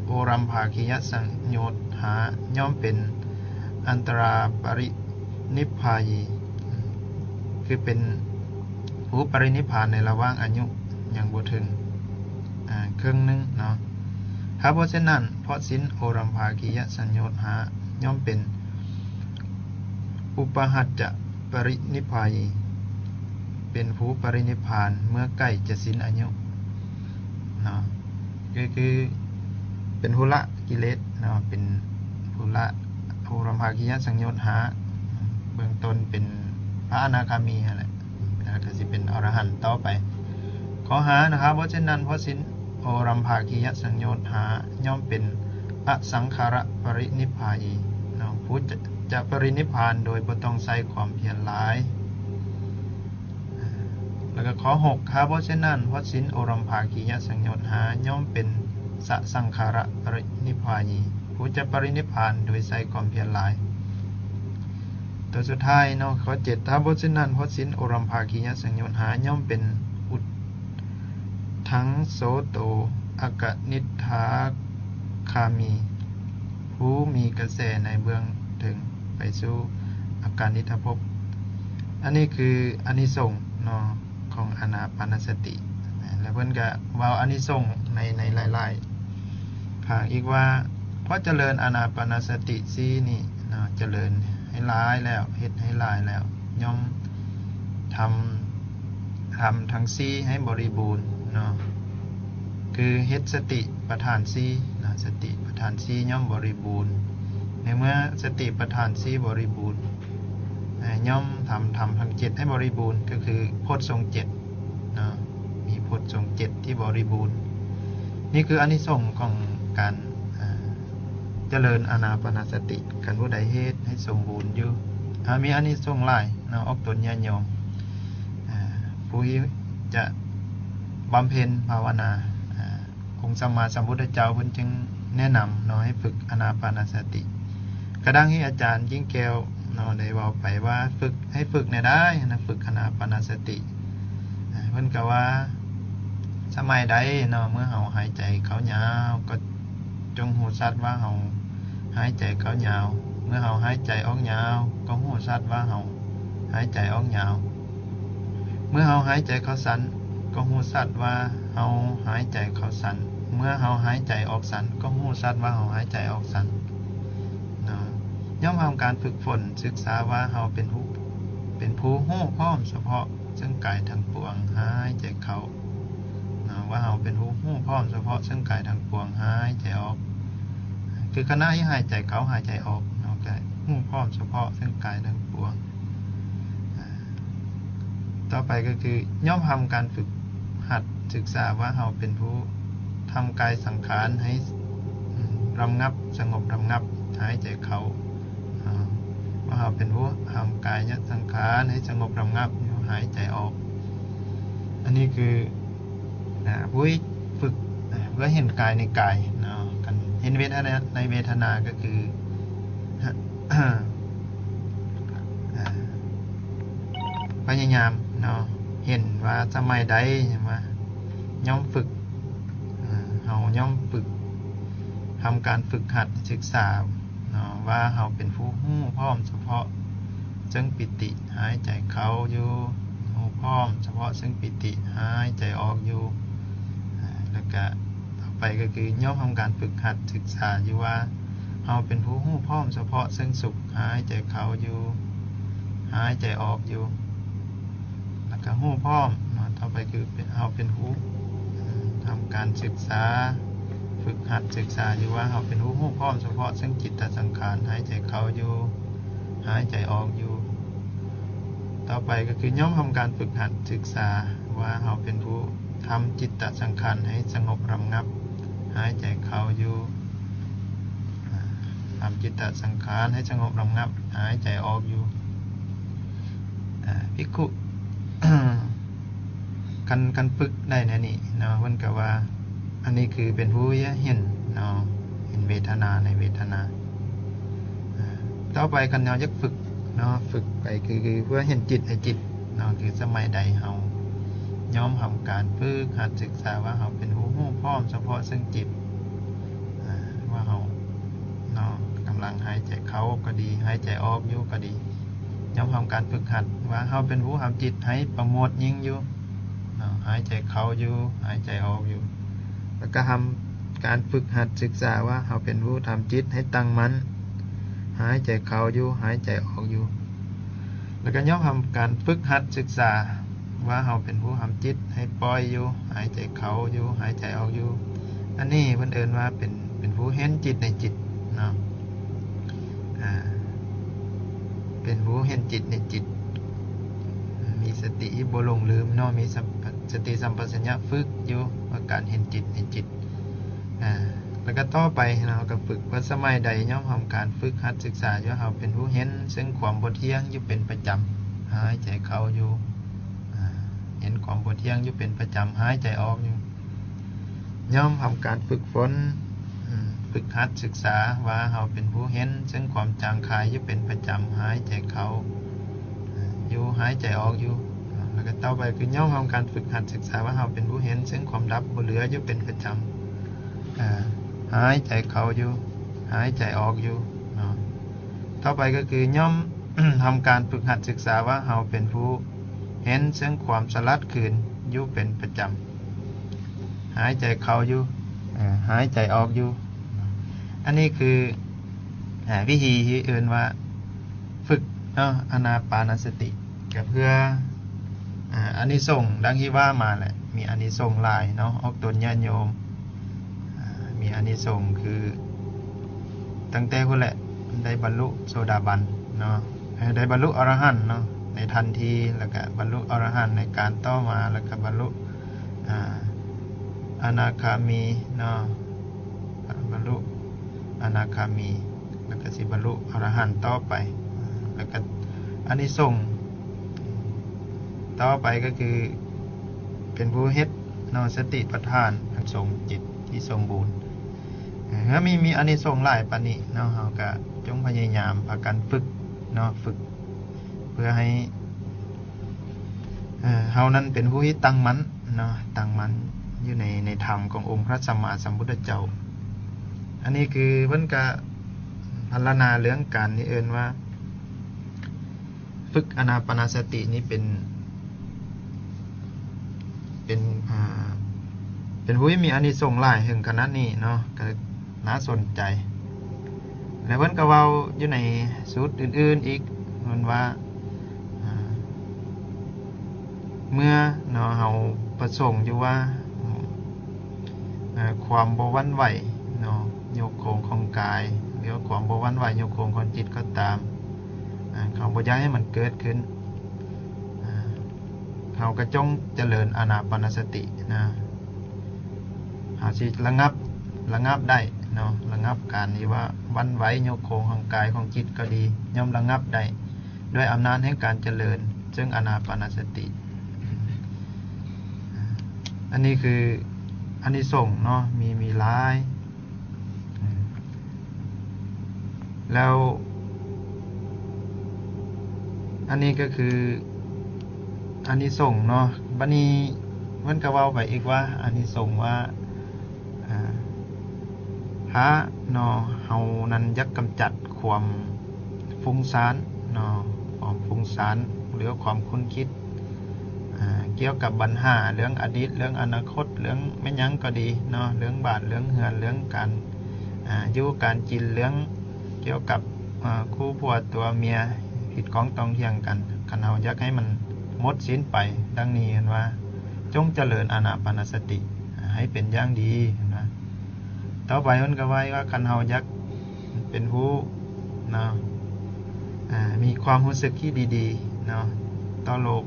ໂອລັມພາກິຍະສັງໂຍດຫາ ຍ່ອມເປັນອັນຕະລາປະລິນິບພາຍີ ຄືເປັນຜູ້ປະລິນິບພານໃນລະຫວ່າງອາຍຸຍັງບໍ່ເຖິງ ອາ ເຄິ່ງໜຶ່ງເນາະ. ຫາບໍ່ເຊັ່ນນັ້ນ ເພາະສິນໂອລັມພາກິຍະສັງໂຍດຫາ ຍ່ອມເປັນອຸປະຫັດຈະປະລິນິບພາຍີ ເປັນຜູ້ປະລິນິບພານເມື່ອໃກ້ຈະສິ້ນອາຍຸເນາະ, ກໍຄືເປັນຜູ້ລະກິເລດເນາະ, ເປັນຜູ້ລະໂອລັມພາກິຍະສັງໂຍດຫາ ເບື້ອງຕົ້ນເປັນພະອະນາຄາມີຫັ້ນແຫຼະ ແລ້ວກໍຊິເປັນອໍລະຫັນຕໍ່ໄປ. ຂໍ້ຫ້ານະ ຫາບໍ່ເຊັ່ນນັ້ນ ເພາະສິນໂອລັມພາກິຍະສັງໂຍດຫາ ຍ່ອມເປັນອະສັງຂາລະປະລິນິບພາຍີເນາະ, ຜູ້ຈະ ຈະປະລິນິບພານໂດຍບໍ່ຕ້ອງໃຊ້ຄວາມພຽນຫຼາຍ. ແລ້ວກໍຂໍ້ຫົກ ຫາບໍ່ເຊັ່ນນັ້ນ ເພາະສິນໂອລັມພາກິຍະສັງໂຍດຫາ ຍ່ອມເປັນສະສັງຂາລະປະລິນິບພາຍີ ຜູ້ຈະປະລິນິບພານໂດຍໃຊ້ຄວາມພຽນຫຼາຍ. ຕົວສຸດທ້າຍເນາະ ຂໍ້ເຈັດ ຖ້າບໍ່ເຊັ່ນນັ້ນ ເພາະສິນໂອລັມພາກິຍະສັງໂຍດຫາ ຍ່ອມເປັນອຸດທັງໂສໂຕອາກະນິດຖາຄາມີ ຜູ້ມີກະແສໃນເບື້ອງເທິງໄປສູ່ອາການິດຖະພົບ. ອັນນີ້ຄືອານິສົງເນາະ ຂອງອານາປານະສະຕິ ແລະ ເພິ່ນກະເວົ້າອານິສົງໃນ ໃນຫຼາຍໆ ພາກອີກວ່າ ເພາະຈະເລີນອານາປານະສະຕິສີ່ນີ້ເນາະ ຈະເລີນໃຫ້ຫຼາຍແລ້ວ ເຮັດໃຫ້ຫຼາຍແລ້ວ ຍ່ອມທຳ ທຳທັງສີ່ໃຫ້ບໍລິບູນເນາະ ຄືເຮັດສະຕິປະທານສີ່ເນາະ ສະຕິປະທານສີ່ຍ່ອມບໍລິບູນ. ໃນເມື່ອສະຕິປະທານສີ່ບໍລິບູນ ເອີ່ ຍ່ອມທຳ ທຳທັງເຈັດໃຫ້ບໍລິບູນ ກໍຄືໂພດຊົງເຈັດເນາະ ມີໂພດຊົງເຈັດທີ່ບໍລິບູນ. ນີ້ຄືອານິສົງຂອງການ ເອີ່ ຈະເລີນອານາປານະສະຕິ ຄັນຜູ້ໃດເຮັດໃຫ້ສົມບູນຢູ່ ເອີ່ ມີອານິສົງຫຼາຍເນາະ ອອກຕົນຍາດໂຍມ ເອີ່ ຜູ້ທີ່ຈະບຳເພັນພາວະນາ ເອີ່ ອົງສຳມາສຳພຸດທະເຈົ້າເພິ່ນຈຶ່ງແນະນຳເນາະ ໃຫ້ຝຶກອານາປານະສະຕິ. ກະດັ່ງທີ່ອາຈານກິ່ງແກ້ວເນາະ ໄດ້ເວົ້າໄປວ່າ ຝຶກ ໃຫ້ຝຶກແນວໃດຫັ້ນນະ ຝຶກອານາປານະສະຕິ. ເພິ່ນກະວ່າ ສະໄໝໃດເນາະ ເມື່ອເຮົາຫາຍໃຈເຂົ້າຍາວ ກໍຈົ່ງຮູ້ຊັດວ່າເຮົາຫາຍໃຈເຂົ້າຍາວ, ເມື່ອເຮົາຫາຍໃຈອອກຍາວ ກໍຮູ້ຊັດວ່າເຮົາຫາຍໃຈອອກຍາວ. ເມື່ອເຮົາຫາຍໃຈເຂົ້າສັ້ນ ກໍຮູ້ຊັດວ່າເຮົາຫາຍໃຈເຂົ້າສັ້ນ, ເມື່ອເຮົາຫາຍໃຈອອກສັ້ນ ກໍຮູ້ຊັດວ່າເຮົາຫາຍໃຈອອກສັ້ນເນາະ. ຍ່ອມທຳການຝຶກຝົນສຶກສາວ່າເຮົາເປັນຜູ້ ເປັນຜູ້ຮູ້ພ້ອມສະເພາະເຊິ່ງກາຍທັງປວງຫາຍໃຈເຂົ້າເນາະ, ວ່າເຮົາເປັນຜູ້ຮູ້ພ້ອມສະເພາະເຊິ່ງກາຍທັງປວງຫາຍໃຈອອກ. ຄືຂະນະທີ່ຫາຍໃຈເຂົ້າຫາຍໃຈອອກເນາະ ກໍຮູ້ພ້ອມສະເພາະເຊິ່ງກາຍທັງປວງ. ຕໍ່ໄປກໍຄື ຍ່ອມທຳການຝຶກຫັດສຶກສາວ່າເຮົາເປັນຜູ້ທຳກາຍສັງຂານໃຫ້ ອາ ລຳງັບ ສະຫງົບລຳງັບ ຫາຍໃຈເຂົ້າ ວ່າເຮົາເປັນຜູ້ທຳກາຍະສັງຂານໃຫ້ສະຫງົບລະງັບຢູ່ ຫາຍໃຈອອກ. ອັນນີ້ຄື ອາ ຜູ້ຝຶກ ອາ ເພື່ອເຫັນກາຍໃນກາຍເນາະ, ຄັນເຫັນເວທະນາໃນເວທະນາກໍຄື ອາ ພະຍາຍາມເນາະ ເຫັນວ່າສະໄໝໃດ ເຫັນວ່າຍ່ອມຝຶກ ເຮົາຍ່ອມຝຶກ ທຳການຝຶກຫັດສຶກສາເນາະ ວ່າເຮົາເປັນຜູ້ຮູ້ພ້ອມສະເພາະເຊິ່ງປີຕິ ຫາຍໃຈເຂົ້າຢູ່ ຮູ້ພ້ອມສະເພາະເຊິ່ງປີຕິ ຫາຍໃຈອອກຢູ່. ອາ ແລ້ວກະຕໍ່ໄປກໍຄືຍ່ອມທຳການຝຶກຫັດສຶກສາຢູ່ວ່າ ເຮົາເປັນຜູ້ຮູ້ພ້ອມສະເພາະເຊິ່ງສຸກ ຫາຍໃຈເຂົ້າຢູ່ ຫາຍໃຈອອກຢູ່ ແລ້ວກະຮູ້ພ້ອມເນາະ. ຕໍ່ໄປຄືເປັນ ເຮົາເປັນຜູ້ ອາ ທຳການສຶກສາ ຝຶກຫັດສຶກສາຢູ່ວ່າ ເຮົາເປັນຜູ້ຮູ້ພ້ອມສະເພາະເຊິ່ງຈິດຕະສັງຂານ ຫາຍໃຈເຂົ້າຢູ່ ຫາຍໃຈອອກຢູ່. ຕໍ່ໄປກໍຄືຍ່ອມທຳການຝຶກຫັດສຶກສາວ່າ ເຮົາເປັນຜູ້ທຳຈິດຕະສັງຂານໃຫ້ສະຫງົບລະງັບ ຫາຍໃຈເຂົ້າຢູ່ ອາ ທຳຈິດຕະສັງຂານໃຫ້ສະຫງົບລະງັບ ຫາຍໃຈອອກຢູ່. ອາ ພິກຂຸ ຄັນ ຄັນຝຶກໄດ້ແນວນີ້ເນາະ ເພິ່ນກໍວ່າ ອັນນີ້ຄືເປັນຜູ້ເຫັນເນາະ ເຫັນເວທະນາໃນເວທະນາ. ອາ ຕໍ່ໄປຄັນເຮົາຢາກຝຶກເນາະ ຝຶກໄປຄື ຄືເພື່ອເຫັນຈິດໃນຈິດເນາະ ຄືສະໄໝໃດເຮົາຍ່ອມທຳການຝຶກຫັດສຶກສາວ່າ ເຮົາເປັນຜູ້ຮູ້ພ້ອມສະເພາະເຊິ່ງຈິດ ອາ ວ່າເຮົາເນາະ ກຳລັງຫາຍໃຈເຂົ້າກໍດີ ຫາຍໃຈອອກຢູ່ກໍດີ ຍ່ອມທຳການຝຶກຫັດວ່າ ເຮົາເປັນຜູ້ທຳຈິດໃຫ້ປະໂມດຍິ່ງຢູ່ ເນາະ ຫາຍໃຈເຂົ້າຢູ່ ຫາຍໃຈອອກຢູ່. ແລ້ວກໍທຳການຝຶກຫັດສຶກສາວ່າ ເຮົາເປັນຜູ້ທຳຈິດໃຫ້ຕັ້ງໝັ້ນ ຫາຍໃຈເຂົ້າຢູ່ ຫາຍໃຈອອກຢູ່. ແລ້ວກໍຍ່ອມທຳການຝຶກຫັດສຶກສາວ່າ ເຮົາເປັນຜູ້ທຳຈິດໃຫ້ປ່ອຍຢູ່ ຫາຍໃຈເຂົ້າຢູ່ ຫາຍໃຈອອກຢູ່. ອັນນີ້ເພິ່ນເອີ້ນວ່າເປັນ ເປັນຜູ້ເຫັນຈິດໃນຈິດເນາະ ອາ ເປັນຜູ້ເຫັນຈິດໃນຈິດ ມີສະຕິບໍ່ຫຼົງລືມເນາະ ມີສະ ສະຕິສຳປະຊັນຍະຝຶກຢູ່ວ່າການເຫັນຈິດໃນຈິດ. ອາ ແລ້ວກໍຕໍ່ໄປເນາະ ເຮົາກໍຝຶກວ່າສະໄໝໃດຍ່ອມທຳການຝຶກຫັດສຶກສາຢູ່ ເຮົາເປັນຜູ້ເຫັນເຊິ່ງຄວາມບໍ່ທ່ຽງຢູ່ເປັນປະຈຳ ຫາຍໃຈເຂົ້າຢູ່ ອາ ເຫັນຄວາມບໍ່ທ່ຽງຢູ່ເປັນປະຈຳ ຫາຍໃຈອອກຢູ່. ຍ່ອມທຳການຝຶກຝົນ ອາ ຝຶກຫັດສຶກສາວ່າ ເຮົາເປັນຜູ້ເຫັນເຊິ່ງຄວາມຈາງຄາຍຢູ່ເປັນປະຈຳ ຫາຍໃຈເຂົ້າ ອາ ຢູ່ ຫາຍໃຈອອກຢູ່. ແລ້ວກໍຕໍ່ໄປຄືຍ່ອມທຳການຝຶກຫັດສຶກສາວ່າ ເຮົາເປັນຜູ້ເຫັນເຊິ່ງຄວາມດັບບໍ່ເຫຼືອຢູ່ເປັນປະຈຳ ອາ ຫາຍໃຈເຂົ້າຢູ່ ຫາຍໃຈອອກຢູ່ເນາະ. ຕໍ່ໄປກໍຄືຍ່ອມ ທຳການຝຶກຫັດສຶກສາວ່າ ເຮົາເປັນຜູ້ເຫັນເຊິ່ງຄວາມສະຫຼາດຄືນຢູ່ເປັນປະຈຳ ຫາຍໃຈເຂົ້າຢູ່ ເອີ ຫາຍໃຈອອກຢູ່. ອັນນີ້ຄື ອາ ວິທີທີ່ເອີ້ນວ່າຝຶກເນາະ ອານາປານະສະຕິ ກໍເພື່ອ ອາ ອານິສົງດັ່ງທີ່ວ່າມາແຫຼະ ມີອານິສົງຫຼາຍເນາະ ອອກຕົນຍາດໂຍມ ອາ ມີອານິສົງຄື ຕັ້ງແຕ່ພຸ້ນແຫຼະ ໄດ້ບັນລຸໂສດາບັນເນາະ ເອີ ໄດ້ບັນລຸອະລະຫັນເນາະ ໃນທັນທີ ແລ້ວກະບັນລຸອະລະຫັນໃນການຕໍ່ມາ ແລ້ວກະບັນລຸ ອາ ອະນາຄາມີເນາະ ບັນລຸອະນາຄາມີ ແລ້ວກະຊິບັນລຸອະລະຫັນຕໍ່ໄປ. ແລ້ວກະອານິສົງຕໍ່ໄປກໍຄື ເປັນຜູ້ເຮັດເນາະ ສະຕິປະທານ ອັນຊົງຈິດທີ່ສົມບູນ. ເມື່ອມີ ມີອານິສົງຫຼາຍປານນີ້ເນາະ ເຮົາກະຈົ່ງພະຍາຍາມພາກັນຝຶກເນາະ ຝຶກເພື່ອໃຫ້ ເຮົານັ້ນເປັນຜູ້ທີ່ຕັ້ງໝັ້ນເນາະ ຕັ້ງໝັ້ນຢູ່ໃນ ໃນທຳຂອງອົງພະສຳມາສຳພຸດທະເຈົ້າ. ອັນນີ້ຄືເພິ່ນກະພັນລະນາເລື່ອງການທີ່ເອີ້ນວ່າ ຝຶກອານາປານະສະຕິນີ້ເປັນ ເປັນ ເປັນຜູ້ທີ່ມີອານິສົງຫຼາຍເຖິງຂະໜາດນີ້ເນາະ ກໍໜ້າສົນໃຈ. ແລະ ເພິ່ນກໍເວົ້າຢູ່ໃນສູດອື່ນໆອີກ ເພິ່ນວ່າ ເມື່ອເນາະ ເຮົາປະສົງຢູ່ວ່າ ຄວາມບໍ່ຫວັ່ນໄຫວເນາະ ຍົກໂຄງຂອງກາຍ ຫຼືວ່າຄວາມບໍ່ຫວັ່ນໄຫວຍົກໂຄງຂອງຈິດກໍຕາມ ເຮົາບໍ່ຢາກໃຫ້ມັນເກີດຂຶ້ນ ເຮົາກໍຈົ່ງຈະເລີນອານາປານະສະຕິນະ ເຮົາຊິລະງັບ ລະງັບໄດ້ ເນາະ ລະງັບການທີ່ວ່າຫວັ່ນໄຫວໂຍກໂຄງຂອງກາຍຂອງຈິດກໍດີ ຍ່ອມລະງັບໄດ້ດ້ວຍອຳນາດແຫ່ງການຈະເລີນເຊິ່ງອານາປານະສະຕິ. ອັນນີ້ຄືອານິສົງເນາະ ມີ ມີຫຼາຍ. ແລ້ວອັນນີ້ກໍຄືອານິສົງເນາະ. ບັດນີ້ເພິ່ນກໍເວົ້າໄປອີກວ່າ ອານິສົງວ່າ ອາ ຖ້າເນາະ ເຮົານັ້ນຢາກກຳຈັດຄວາມຟຸ້ງຊານເນາະ ຄວາມຟຸ້ງຊານ ຫຼືວ່າຄວາມຂຸ້ນຄິດ ອາ ກ່ຽວກັບບັນຫາເລື່ອງອະດີດ ເລື່ອງອະນາຄົດ ເລື່ອງແມ່ນຫຍັງກໍດີເນາະ ເລື່ອງບ້ານ ເລື່ອງເຮືອນ ເລື່ອງການ ອາ ຢູ່ການກິນ ເລື່ອງກ່ຽວກັບ ອາ ຄູ່ຜົວຕົວເມຍ ຜິດຂ້ອງຕ້ອງຖຽງກັນ ຄັນເຮົາຢາກໃຫ້ມັນໝົດສິ້ນໄປ ດັ່ງນີ້ເພິ່ນວ່າ ຈົ່ງຈະເລີນອານາປານະສະຕິໃຫ້ເປັນຢ່າງດີ ເພິ່ນວ່າ. ຕໍ່ໄປເພິ່ນກໍວ່າ ວ່າຄັນເຮົາຢາກເປັນຜູ້ເນາະ ອາ ມີຄວາມຮູ້ສຶກທີ່ດີໆເນາະ ຕໍ່ໂລກ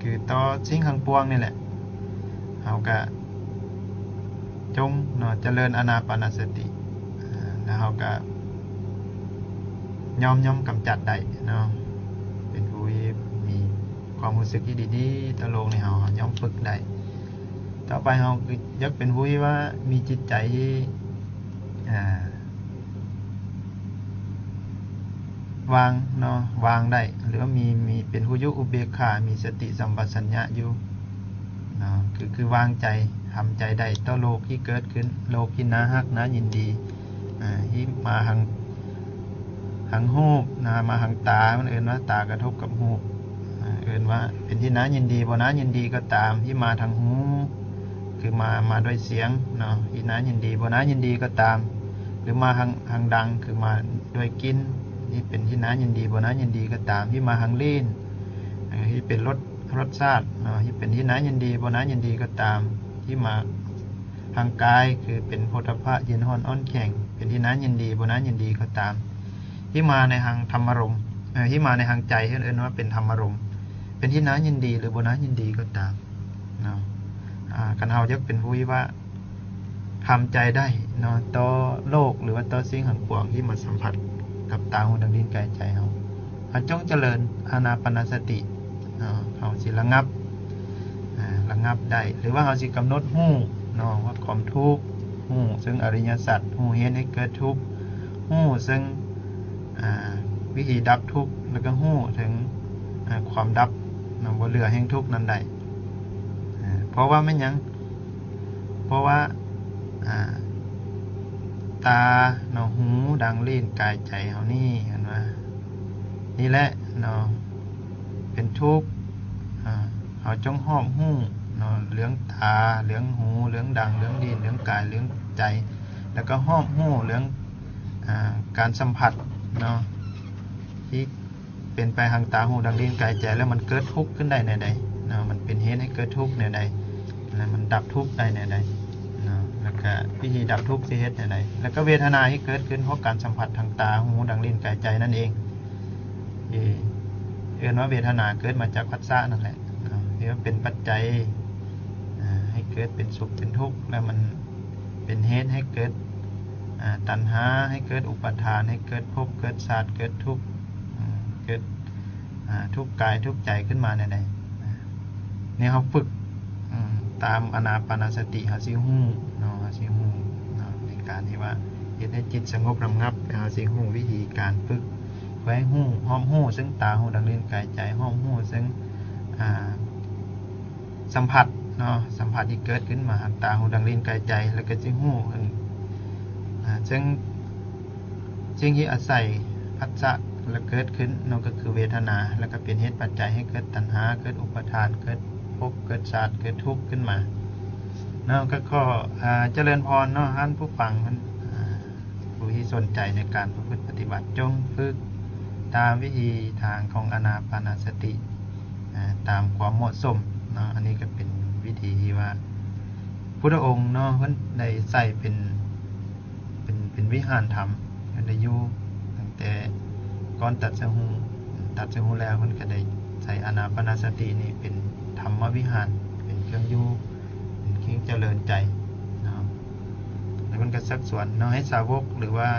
ຄືຕໍ່ສິ່ງທັງປວງນີ້ແຫຼະ ເຮົາກະຈົ່ງເນາະ ຈະເລີນອານາປານະສະຕິ ອາ ແລ້ວເຮົາກະຍ່ອມ ຍ່ອມກຳຈັດໄດ້ເນາະ ເປັນຜູ້ທີ່ມີຄວາມຮູ້ສຶກທີ່ດີໆຕໍ່ໂລກນີ້ ເຮົາ ເຮົາຍ່ອມຝຶກໄດ້. ຕໍ່ໄປເຮົາຢາກເປັນຜູ້ທີ່ວ່າມີຈິດໃຈທີ່ ອາ ວາງເນາະ ວາງໄດ້ ຫຼືວ່າມີ ມີເປັນຜູ້ຢູ່ອຸເບກຂາ ມີສະຕິສຳປະຊັນຍະຢູ່ເນາະ ຄື ຄືວາງໃຈ ທຳໃຈໄດ້ຕໍ່ໂລກທີ່ເກີດຂຶ້ນ ໂລກທີ່ໜ້າຮັກໜ້າຍິນດີ ອາ ທີ່ມາທາງ ທາງຮູບນະ ມາທາງຕາ ມັນເອີ້ນວ່າຕາກະທົບກັບຮູບ ອາ ເອີ້ນວ່າເປັນທີ່ໜ້າຍິນດີ ບໍ່ໜ້າຍິນດີກໍຕາມ ທີ່ມາທາງຫູ ຄືມາ ມາດ້ວຍສຽງເນາະ ທີ່ໜ້າຍິນດີ ບໍ່ໜ້າຍິນດີກໍຕາມ ຫຼືມາທາງ ທາງດັງ ຄືມາດ້ວຍກິ່ນ ທີ່ເປັນທີ່ໜ້າຍິນດີ ບໍ່ໜ້າຍິນດີກໍຕາມ ທີ່ມາທາງລີ້ນ ເອີ ທີ່ເປັນລົດ ລົດຊາດເນາະ ທີ່ເປັນທີ່ໜ້າຍິນດີ ບໍ່ໜ້າຍິນດີກໍຕາມ ທີ່ມາທາງກາຍ ຄືເປັນໂພດຖະພະ ເຢັນ ຮ້ອນ ອ່ອນ ແຂງ ເປັນທີ່ໜ້າຍິນດີ ບໍ່ໜ້າຍິນດີກໍຕາມ ທີ່ມາໃນທາງທຳມາລົມ ເອີ ທີ່ມາໃນທາງໃຈ ເອີ້ນວ່າເປັນທຳມາລົມ ເປັນທີ່ໜ້າຍິນດີ ຫຼືບໍ່ໜ້າຍິນດີກໍຕາມເນາະ. ອາ ຄັນເຮົາຢາກເປັນຜູ້ທີ່ວ່າ ທຳໃຈໄດ້ເນາະ ຕໍ່ໂລກ ຫຼືວ່າຕໍ່ສິ່ງທັງປວງທີ່ມາສຳຜັດກັບຕາ ຫູ ດັງ ລີ້ນ ກາຍ ໃຈເຮົາ ເຮົາຈົ່ງຈະເລີນອານາປານະສະຕິເນາະ ເຮົາຊິລະງັບ ອາ ລະງັບໄດ້ ຫຼືວ່າເຮົາຊິກຳນົດຮູ້ເນາະ ວ່າຄວາມທຸກ ຮູ້ເຊິ່ງອະລິຍະສັດ ຮູ້ເຫດໃຫ້ເກີດທຸກ ຮູ້ເຊິ່ງ ອາ ວິທີດັບທຸກ ແລ້ວກໍຮູ້ເຖິງ ອາ ຄວາມດັບເນາະ ບໍ່ເຫຼືອແຫ່ງທຸກນັ້ນໄດ້ ອາ ເພາະວ່າແມ່ນຫຍັງ? ເພາະວ່າ ອາ ຕາເນາະ ຫູ ດັງ ລີ້ນ ກາຍ ໃຈເຮົານີ້ ເຫັນວ່າ ນີ້ແຫຼະເນາະ ເປັນທຸກ ອາ ເຮົາຈົ່ງຮອບຮູ້ເນາະ ເລື່ອງຕາ ເລື່ອງຫູ ເລື່ອງດັງ ເລື່ອງລີ້ນ ເລື່ອງກາຍ ເລື່ອງໃຈ ແລ້ວກໍຮອບຮູ້ເລື່ອງ ອາ ການສຳຜັດເນາະ ທີ່ ເປັນໄປທາງຕາ ຫູ ດັງ ລີ້ນ ກາຍ ໃຈ ແລ້ວມັນເກີດທຸກຂຶ້ນໄດ້ແນວໃດເນາະ ມັນເປັນເຫດໃຫ້ເກີດທຸກແນວໃດ ແລ້ວມັນດັບທຸກໄດ້ແນວໃດເນາະ ແລ້ວກະວິທີດັບທຸກຊິເຮັດແນວໃດ ແລ້ວກະເວທະນາທີ່ເກີດຂຶ້ນເພາະການສຳຜັດທາງຕາ ຫູ ດັງ ລີ້ນ ກາຍ ໃຈ ນັ້ນເອງ ທີ່ເອີ້ນວ່າເວທະນາເກີດມາຈາກພັດສະນັ້ນແຫຼະເນາະ ທີ່ວ່າເປັນປັດໄຈ ອາ ໃຫ້ເກີດເປັນສຸກເປັນທຸກ ແລ້ວມັນ ເປັນເຫດໃຫ້ເກີດ ອາ ຕັນຫາ ໃຫ້ເກີດອຸປະທານ ໃຫ້ເກີດພົບ ເກີດຊາດ ເກີດທຸກ ເກີດ ອາ ທຸກກາຍທຸກໃຈຂຶ້ນມາແນວໃດ ອາ ນີ້ເຮົາຝຶກ ອາ ຕາມອານາປານະສະຕິ ເຮົາຊິຮູ້ເນາະ ເຮົາຊິຮູ້ເນາະ ໃນການທີ່ວ່າເຮັດໃຫ້ຈິດສະຫງົບລະງັບ ແລ້ວເຮົາຊິຮູ້ວິທີການຝຶກ ເພື່ອໃຫ້ຮູ້ ຮອບຮູ້ເຊິ່ງຕາ ຫູ ດັງ ລີ້ນ ກາຍ ໃຈ ຮອບຮູ້ເຊິ່ງ ອາ ສຳຜັດເນາະ ສຳຜັດທີ່ເກີດຂຶ້ນມາທາງຕາ ຫູ ດັງ ລີ້ນ ກາຍ ໃຈ ແລ້ວກໍຊິຮູ້ເຖິງ ອາ ເຊິ່ງສິ່ງທີ່ອາໄສພັດສະ ແລ້ວເກີດຂຶ້ນເນາະ ກໍຄືເວທະນາ ແລ້ວກໍເປັນເຫດປັດໄຈໃຫ້ເກີດຕັນຫາ ເກີດອຸປະທານ ເກີດພົບ ເກີດຊາດ ເກີດທຸກຂຶ້ນມາເນາະ ກໍຂໍ ອາ ຈະເລີນພອນເນາະ ທ່ານຜູ້ຟັງ ອາ ຜູ້ທີ່ສົນໃຈໃນການປະພຶດປະຕິບັດ ຈົ່ງຝຶກຕາມວິທີທາງຂອງອານາປານະສະຕິ ອາ ຕາມຄວາມເໝາະສົມເນາະ ອັນນີ້ກໍເປັນວິທີທີ່ວ່າພຸດທະອົງເນາະ ເພິ່ນໄດ້ໃສ່ເປັນ ເປັນ ເປັນວິຫານທຳ ເພິ່ນໄດ້ຢູ່ຕັ້ງແຕ່ກ່ອນຕັດສະຮູ້ ຕັດສະຮູ້ແລ້ວ ເພິ່ນກໍໄດ້ໃຊ້ອານາປານະສະຕິນີ້ເປັນທຳມະວິຫານ ເປັນເຄື່ອງຢູ່ ເປັນເຄື່ອງຈະເລີນໃຈເນາະ. ເພິ່ນກໍຊັກຊວນເນາະ ໃຫ້ສາວົກ ຫຼືວ່າ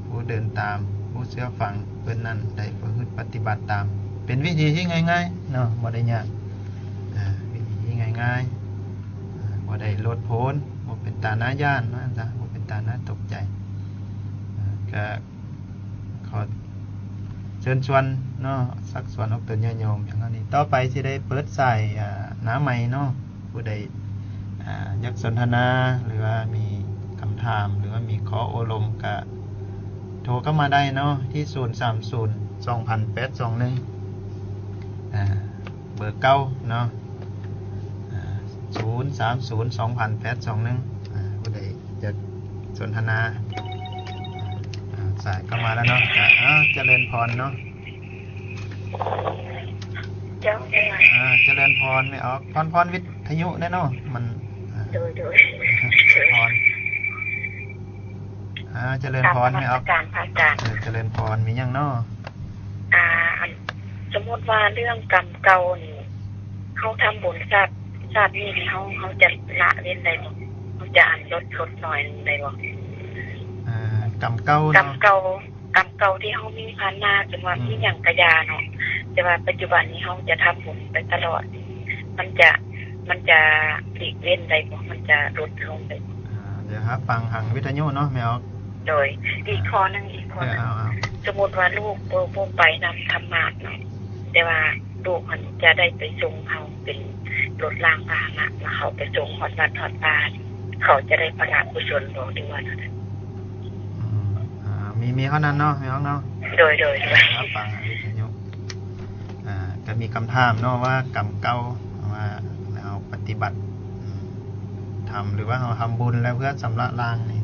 ຜູ້ເດີນຕາມ ຜູ້ເຊື່ອຟັງເພິ່ນນັ້ນ ໄດ້ປະພຶດປະຕິບັດຕາມ ເປັນວິທີທີ່ງ່າຍໆເນາະ ບໍ່ໄດ້ຍາກ ອ່າ ວິທີທີ່ງ່າຍໆ ອ່າ ບໍ່ໄດ້ໂລດໂຜນ ບໍ່ເປັນຕາໜ້າຢ້ານວ່າຊັ້ນຊະ ບໍ່ເປັນຕາໜ້າຕົກໃຈ ອ່າ ກໍ ຂໍເຊີນຊວນເນາະ ຊັກຊວນອອກຕົນຍາດໂຍມຢ່າງເຮົານີ້ ຕໍ່ໄປຊິໄດ້ເປີດສາຍ ອ່າ ໜ້າໄມເນາະ ຜູ້ໃດ ອ່າ ຢາກສົນທະນາ ຫຼືວ່າມີຄຳຖາມ ຫຼືວ່າມີຂໍ້ໂອ້ລົມ ກະໂທເຂົ້າມາໄດ້ເນາະ ທີ່ ສູນສາມສູນ ສອງພັນແປດສອງໜຶ່ງ ອ່າ ເບີເກົ່າເນາະ ອ່າ ສູນສາມສູນ ສອງພັນແປດສອງໜຶ່ງ ອ່າ ຜູ້ໃດຢາກສົນທະນາ ອ່າ ສາຍເຂົ້າມາແລ້ວເນາະ ກໍ ອ່າ ຈະເລີນພອນເນາະ ເຈົ້າ ອ່າ ຈະເລີນພອນແມ່ອອກ ພອນ ພອນວິທະຍຸແດ່ເນາະ ມັນ ອ່າ ໂດຍ ໂດຍ ພອນ ອ່າ ຈະເລີນພອນແມ່ອອກ ການພະອາຈານ ເອີ ຈະເລີນພອນ ມີຫຍັງເນາະ? ອ່າ ອັນ ສົມມຸດວ່າເລື່ອງກຳເກົ່ານີ້ ເຮົາທຳບຸນຊາດ ຊາດນີ້ນີ້ ເຮົາ ເຮົາຈະລະເວັ້ນໄດ້ບໍ່? ເຮົາຈະອັນລົດ ລົດໜ້ອຍໄດ້ບໍ່? ອ່າ ກຳເກົ່າເນາະ ກຳເກົ່າ ກຳເກົ່າທີ່ເຮົາມີຜ່ານມາ ສົມມຸດວ່າ ອືມ ມີຫຍັງກະຢ່າເນາະ ແຕ່ວ່າປັດຈຸບັນນີ້ເຮົາຈະທຳບຸນໄປຕະຫຼອດ ມັນຈະ ມັນຈະຫຼີກເວັ້ນໄດ້ບໍ່? ມັນຈະຫຼຸດລົງໄດ້ບໍ່? ອ່າ ດຽວຮັບຟັງທາງວິທະຍຸເນາະ ແມ່ອອກ. ໂດຍ ອີກຂໍ້ໜຶ່ງ ອີກຂໍ້ໜຶ່ງ ເອີ ເອົາ ເອົາ ສົມມຸດວ່າລູກບໍ່ ບໍ່ໄປນຳທຳມາດເນາະ ແຕ່ວ່າລູກຫັ້ນຈະໄດ້ໄປສົ່ງເຮົາ ເປັນລົດລາງພາຫະນະ ມາເຂົາໄປສົ່ງຮອດວັດຮອດວາ ເຂົາຈະໄດ້ພະລະກຸສົນບໍ່ ຫຼືວ່າແນວໃດ? ອືມ ອ່າ ມີ ມີເທົ່ານັ້ນເນາະ ແມ່ອອກເນາະ. ໂດຍ ໂດຍ ໂດຍ ຮັບຟັງທາງວິທະຍຸ ອ່າ ກໍມີຄຳຖາມເນາະວ່າ ກຳເກົ່າ ວ່າເຮົາປະຕິບັດ ອືມ ທຳ ຫຼືວ່າເຮົາທຳບຸນແລ້ວເພື່ອຊຳລະລ້າງນີ້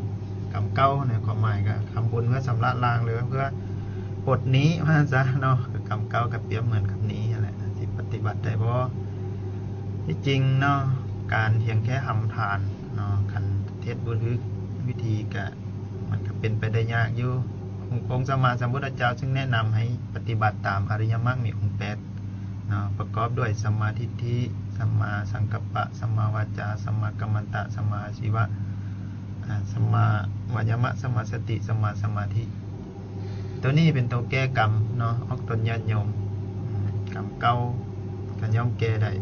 ກຳເກົ່າໃນຄວາມໝາຍກໍທຳບຸນເພື່ອຊຳລະລ້າງ ຫຼືວ່າເພື່ອປົດໜີ້ວ່າຊັ້ນຊະເນາະ ຄືກຳເກົ່າກໍປຽບເໝືອນກັບໜີ້ຫັ້ນແຫຼະ ຊິປະຕິບັດໄດ້ບໍ່? ທີ່ຈິງເນາະ ການພຽງແຄ່ທຳທານເນາະ ຄັນເຮັດບໍ່ຖືກວິທີກໍ ມັນກໍເປັນໄປໄດ້ຍາກຢູ່. ອົງ ອົງສຳມາສຳພຸດທະເຈົ້າຈຶ່ງແນະນຳໃຫ້ປະຕິບັດຕາມອະລິຍະມັກມີອົງແປດເນາະ ປະກອບດ້ວຍສຳມາທິດຖິ, ສຳມາສັງກັບປະ, ສຳມາວາຈາ, ສຳມາກັມມັນຕະ, ສຳມາອາຊີວະ, ອາ ສຳມາວາຍາມະ, ສຳມາສະຕິ, ສຳມາສະມາທິ. ໂຕນີ້ເປັນໂຕແກ້ກຳເນາະ ອອກຕົນຍາດໂຍມ. ອືມ ກຳເກົ່າກໍຍ່ອມແກ້ໄດ້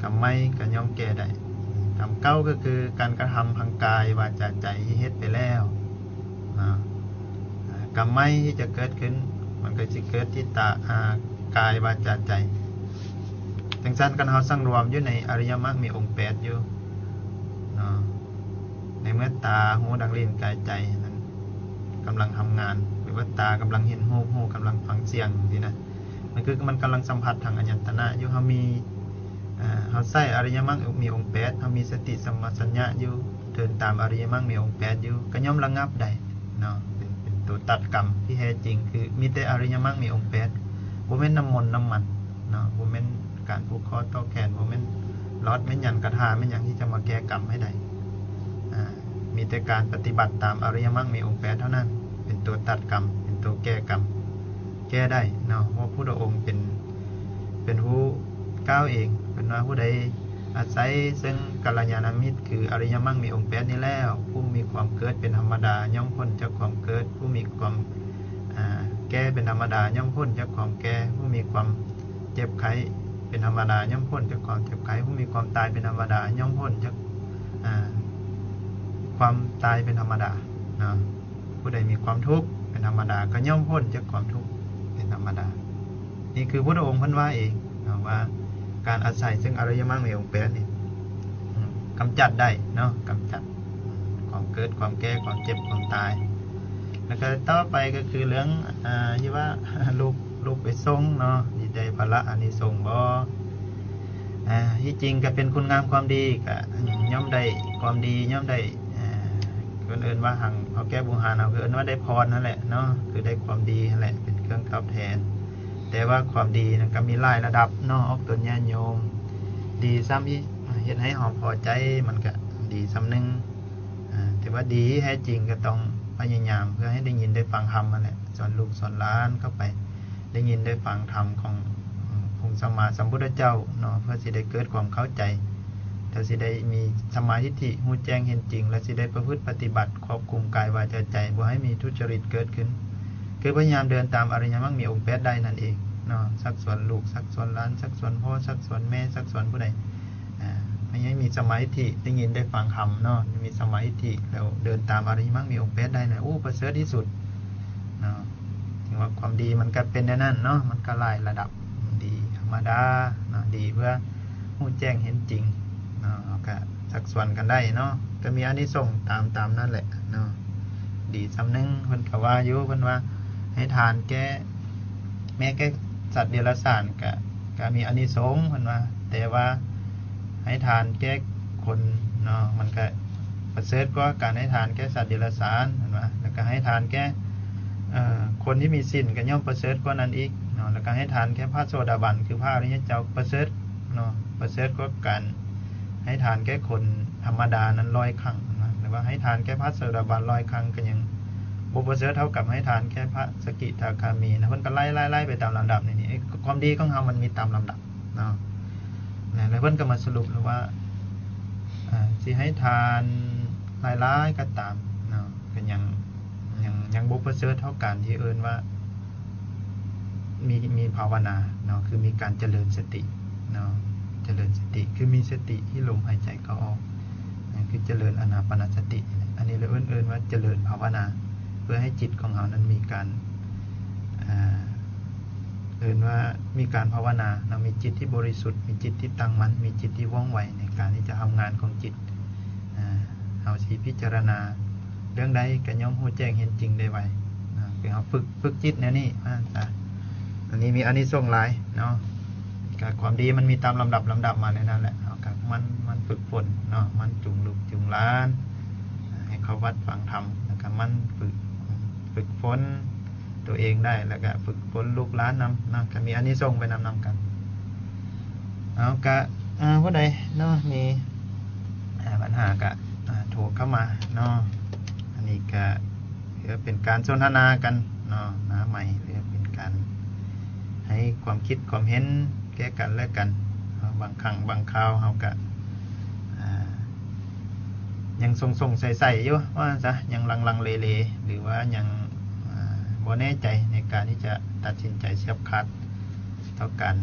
ກຳໃໝ່ກໍຍ່ອມແກ້ໄດ້. ກຳເກົ່າກໍຄືການກະທຳທາງກາຍ ວາຈາ ໃຈທີ່ເຮັດໄປແລ້ວເນາະ ອາ ກຳໃໝ່ທີ່ຈະເກີດຂຶ້ນ ມັນກໍຊິເກີດທີ່ຕາ ອາ ກາຍ ວາຈາ ໃຈ. ຈັ່ງຊັ້ນ ຄັນເຮົາສັງລວມຢູ່ໃນອະລິຍະມັກມີອົງແປດຢູ່ເນາະ ໃນເມື່ອຕາ, ຫູ, ດັງ, ລີ້ນ, ກາຍ, ໃຈນັ້ນກຳລັງທຳງານ ຫຼືວ່າຕາກຳລັງເຫັນຮູບ, ຫູກຳລັງຟັງສຽງຊີ້ນະ ມັນຄືມັນກຳລັງສຳຜັດທາງອາຍະຕະນະຢູ່. ເຮົາມີ ເຮົາໃຊ້ອະລິຍະມັກມີອົງແປດ ເຮົາມີສະຕິສຳມະສັນຍະຢູ່ ເດີນຕາມອະລິຍະມັກມີອົງແປດຢູ່ ກໍຍ່ອມລະງັບໄດ້ເນາະ ເປັນ ເປັນໂຕຕັດກຳທີ່ແທ້ຈິງ ຄືມີແຕ່ອະລິຍະມັກມີອົງແປດ ບໍ່ແມ່ນນ້ຳມົນນ້ຳມັນເນາະ ບໍ່ແມ່ນການຜູກຄໍຕໍ່ແຂນ ບໍ່ແມ່ນຫຼອດ ແມ່ນຫຍັງ ກະທາ ແມ່ນຫຍັງທີ່ຈະມາແກ້ກຳໃຫ້ໄດ້. ອາ ມີແຕ່ການປະຕິບັດຕາມອະລິຍະມັກມີອົງແປດເທົ່ານັ້ນ ເປັນຕົວຕັດກຳ ເປັນຕົວແກ້ກຳ ແກ້ໄດ້ເນາະ ເພາະພຸດທະອົງເປັນ ເປັນຜູ້ກ່າວເອງ ເພິ່ນວ່າ ຜູ້ໃດອາໄສເຊິ່ງກັນລະຍານະມິດ ຄືອະລິຍະມັກມີອົງແປດນີ້ແລ້ວ ຜູ້ມີຄວາມເກີດເປັນທຳມະດາ ຍ່ອມພົ້ນຈາກຄວາມເກີດ ຜູ້ມີຄວາມ ອາ ແກ່ເປັນທຳມະດາ ຍ່ອມພົ້ນຈາກຄວາມແກ່ ຜູ້ມີຄວາມເຈັບໄຂ້ເປັນທຳມະດາ ຍ່ອມພົ້ນຈາກຄວາມເຈັບໄຂ້ ຜູ້ມີຄວາມຕາຍເປັນທຳມະດາ ຍ່ອມພົ້ນຈາກ ອາ ຄວາມຕາຍເປັນທຳມະດາເນາະ. ຜູ້ໃດມີຄວາມທຸກເປັນທຳມະດາ ກໍຍ່ອມພົ້ນຈາກຄວາມທຸກເປັນທຳມະດາ. ນີ້ຄືພຸດທະອົງເພິ່ນວ່າເອງເນາະ ວ່າການອາໄສເຊິ່ງອະລິຍະມັກມີອົງແປດນີ້ ອາ ກຳຈັດໄດ້ເນາະ ກຳຈັດຄວາມເກີດ ຄວາມແກ່ ຄວາມເຈັບ ຄວາມຕາຍ. ແລ້ວກໍຕໍ່ໄປກໍຄືເລື່ອງ ອາ ທີ່ວ່າ ລູກ ລູກໄປສົ່ງເນາະ ຊິໄດ້ຜະລະອານິສົງບໍ່? ອາ ທີ່ຈິງກໍເປັນຄຸນງາມຄວາມດີ ກໍ ອາ ຍ່ອມໄດ້ຄວາມດີ ຍ່ອມໄດ້ ອາ ເພິ່ນເອີ້ນວ່າ ທາງເຖົ້າແກ່ບູຮານເຮົາກໍເອີ້ນວ່າໄດ້ພອນນັ້ນແຫຼະເນາະ ຄືໄດ້ຄວາມດີຫັ້ນແຫຼະ ເປັນເຄື່ອງຕອບແທນ. ແຕ່ວ່າຄວາມດີນັ້ນກໍມີຫຼາຍລະດັບເນາະ ອອກຕົນຍາດໂຍມ. ດີສ່ຳທີ່ເຮັດໃຫ້ເຮົາພໍໃຈ ມັນກໍດີສ່ຳໜຶ່ງ ອາ ແຕ່ວ່າດີແທ້ຈິງກໍຕ້ອງພະຍາຍາມເພື່ອໃຫ້ໄດ້ຍິນໄດ້ຟັງທຳຫັ້ນແຫຼະ ສອນລູກສອນຫຼານເຂົ້າໄປ ໄດ້ຍິນໄດ້ຟັງທຳຂອງ ອາ ອົງສຳມາສຳພຸດທະເຈົ້າເນາະ ເພື່ອຊິໄດ້ເກີດຄວາມເຂົ້າໃຈ. ແ ລະຊິໄດ້ມີສຳມາທິດຖິ ຮູ້ແຈ້ງເຫັນຈິງ ລະຊິໄດ້ປະພຶດປະຕິບັດ ຄວບຄຸມກາຍ ວາຈາ ໃຈ ບໍ່ໃຫ້ມີທຸດຈະລິດເກີດຂຶ້ນ ຄືພະຍາຍາມເດີນຕາມອະລິຍະມັກມີອົງແປດໄດ້ນັ້ນເອງເນາະ. ຊັກຊວນລູກ ຊັກຊວນຫຼານ ຊັກຊວນພໍ່ ຊັກຊວນແມ່ ຊັກຊວນຜູ້ໃດ ອາ ໃຫ້ ໃຫ້ມີສຳມາທິດຖິ ໄດ້ຍິນໄດ້ຟັງທຳເນາະ ມີສຳມາທິດຖິ ແລ້ວເດີນຕາມອະລິຍະມັກມີອົງແປດໄດ້ນະ ໂອ້ ປະເສີດທີ່ສຸດເນາະ. ເຖິງວ່າຄວາມດີມັນກະເປັນແນວນັ້ນເນາະ ມັນກະຫຼາຍລະດັບ ດີທຳມະດາເນາະ ດີເພື່ອຮູ້ແຈ້ງເຫັນຈິງເນາະ ເຮົາກະຊັກຊວນກັນໄດ້ເນາະ ກະມີອານິສົງຕາມ ຕາມນັ້ນແຫຼະເນາະ. ດີສ່ຳໜຶ່ງ ເພິ່ນກະວ່າຢູ່ ເພິ່ນວ່າໃຫ້ທານແກ່ ແມ້ແກ່ສັດເດຍລະສານກະ ກະມີອານິສົງ ເພິ່ນວ່າ ແຕ່ວ່າໃຫ້ທານແກ່ຄົນເນາະ ມັນກະປະເສີດກວ່າການໃຫ້ທານແກ່ສັດເດຍລະສານ ເພິ່ນວ່າ ແລ້ວກະໃຫ້ທານແກ່ ເອີ ຄົນທີ່ມີສິນກະຍ່ອມປະເສີດກວ່ານັ້ນອີກເນາະ ແລ້ວກະໃຫ້ທານແກ່ພະໂສດາບັນ ຄືພະອະລິຍະເຈົ້າປະເສີດເນາະ ປະເສີດກວ່າການໃຫ້ທານແກ່ຄົນທຳມະດານັ້ນຮ້ອຍຄັ້ງເນາະ ຫຼືວ່າໃຫ້ທານແກ່ພະໂສດາບັນຮ້ອຍຄັ້ງ ກະຍັງບໍ່ປະເສີດເທົ່າກັບໃຫ້ທານແກ່ພະສະກິທາຄາມີນະ. ເພິ່ນກະໄລ່ ໄລ່ ໄລ່ໄປຕາມລຳດັບນີ້ ຄວາມດີຂອງເຮົາມັນມີຕາມລຳດັບເນາະ ແລ້ວເພິ່ນກະມາສະຫຼຸບວ່າ ອາ ຊິໃຫ້ທານຫຼາຍໆກະຕາມເນາະ ກະຍັງ ຍັງ ຍັງບໍ່ປະເສີດເທົ່າການທີ່ເອີ້ນວ່າ ມີ ມີພາວະນາເນາະ ຄືມີການຈະເລີນສະຕິເນາະ ຈະເລີນສະຕິ ຄືມີສະຕິທີ່ລົມຫາຍໃຈເຂົ້າອອກ ນັ້ນຄືຈະເລີນອານາປານະສະຕິ. ອັນນີ້ລະເອີ້ນ ເອີ້ນວ່າຈະເລີນພາວະນາ ເພື່ອໃຫ້ຈິດຂອງເຮົານັ້ນມີການ ອາ ເອີ້ນວ່າມີການພາວະນາເນາະ ມີຈິດທີ່ບໍລິສຸດ ມີຈິດທີ່ຕັ້ງໝັ້ນ ມີຈິດທີ່ວ່ອງໄວໃນການທີ່ຈະທຳງານຂອງຈິດ. ອາ ເຮົາຊິພິຈາລະນາເລື່ອງໃດກະຍ່ອມຮູ້ແຈ້ງເຫັນຈິງໄດ້ໄວເນາະ ຄືເຮົາຝຶກ ຝຶກຈິດແນວນີ້ວ່າຊັ້ນຊະ. ອັນນີ້ມີອານິສົງຫຼາຍເນາະ ກະຄວາມດີມັນມີຕາມລຳດັບ ລຳດັບມາແນວນັ້ນແຫຼະ ເຮົາກະໝັ່ນ ໝັ່ນຝຶກຝົນເນາະ ໝັ່ນຈູງລູກຈູງຫຼານໃຫ້ເຂົ້າວັດຟັງທຳ ແລ້ວກະໝັ່ນຝຶກ ຝຶກຝົນ ໂຕເອງໄດ້ ແລ້ວກະຝຶກຝົນລູກຫຼານນຳເນາະ ກະມີອານິສົງໄປນຳ ນຳກັນ. ເອົາ ກະ ອາ ຜູ້ໃດເນາະ ມີ ອາ ບັນຫາກະ ອາ ໂທເຂົ້າມາເນາະ. ອັນນີ້ກະ ເພື່ອເປັນການສົນທະນາກັນເນາະ ໜ້າໃໝ່ ເພື່ອເປັນການໃຫ້ຄວາມຄິດຄວາມເຫັນແກ່ກັນແລະກັນເນາະ. ບາງຄັ້ງບາງຄາວເຮົາກະ ອາ ຍັງສົງໆໄສໆຢູ່ວ່າຊັ້ນຊະ ຍັງລັງໆເລໆ ຫຼືວ່າຍັງ ອາ ບໍ່ແນ່ໃຈໃນການທີ່ຈະຕັດສິນໃຈຊຽບຂາດຕໍ່ການ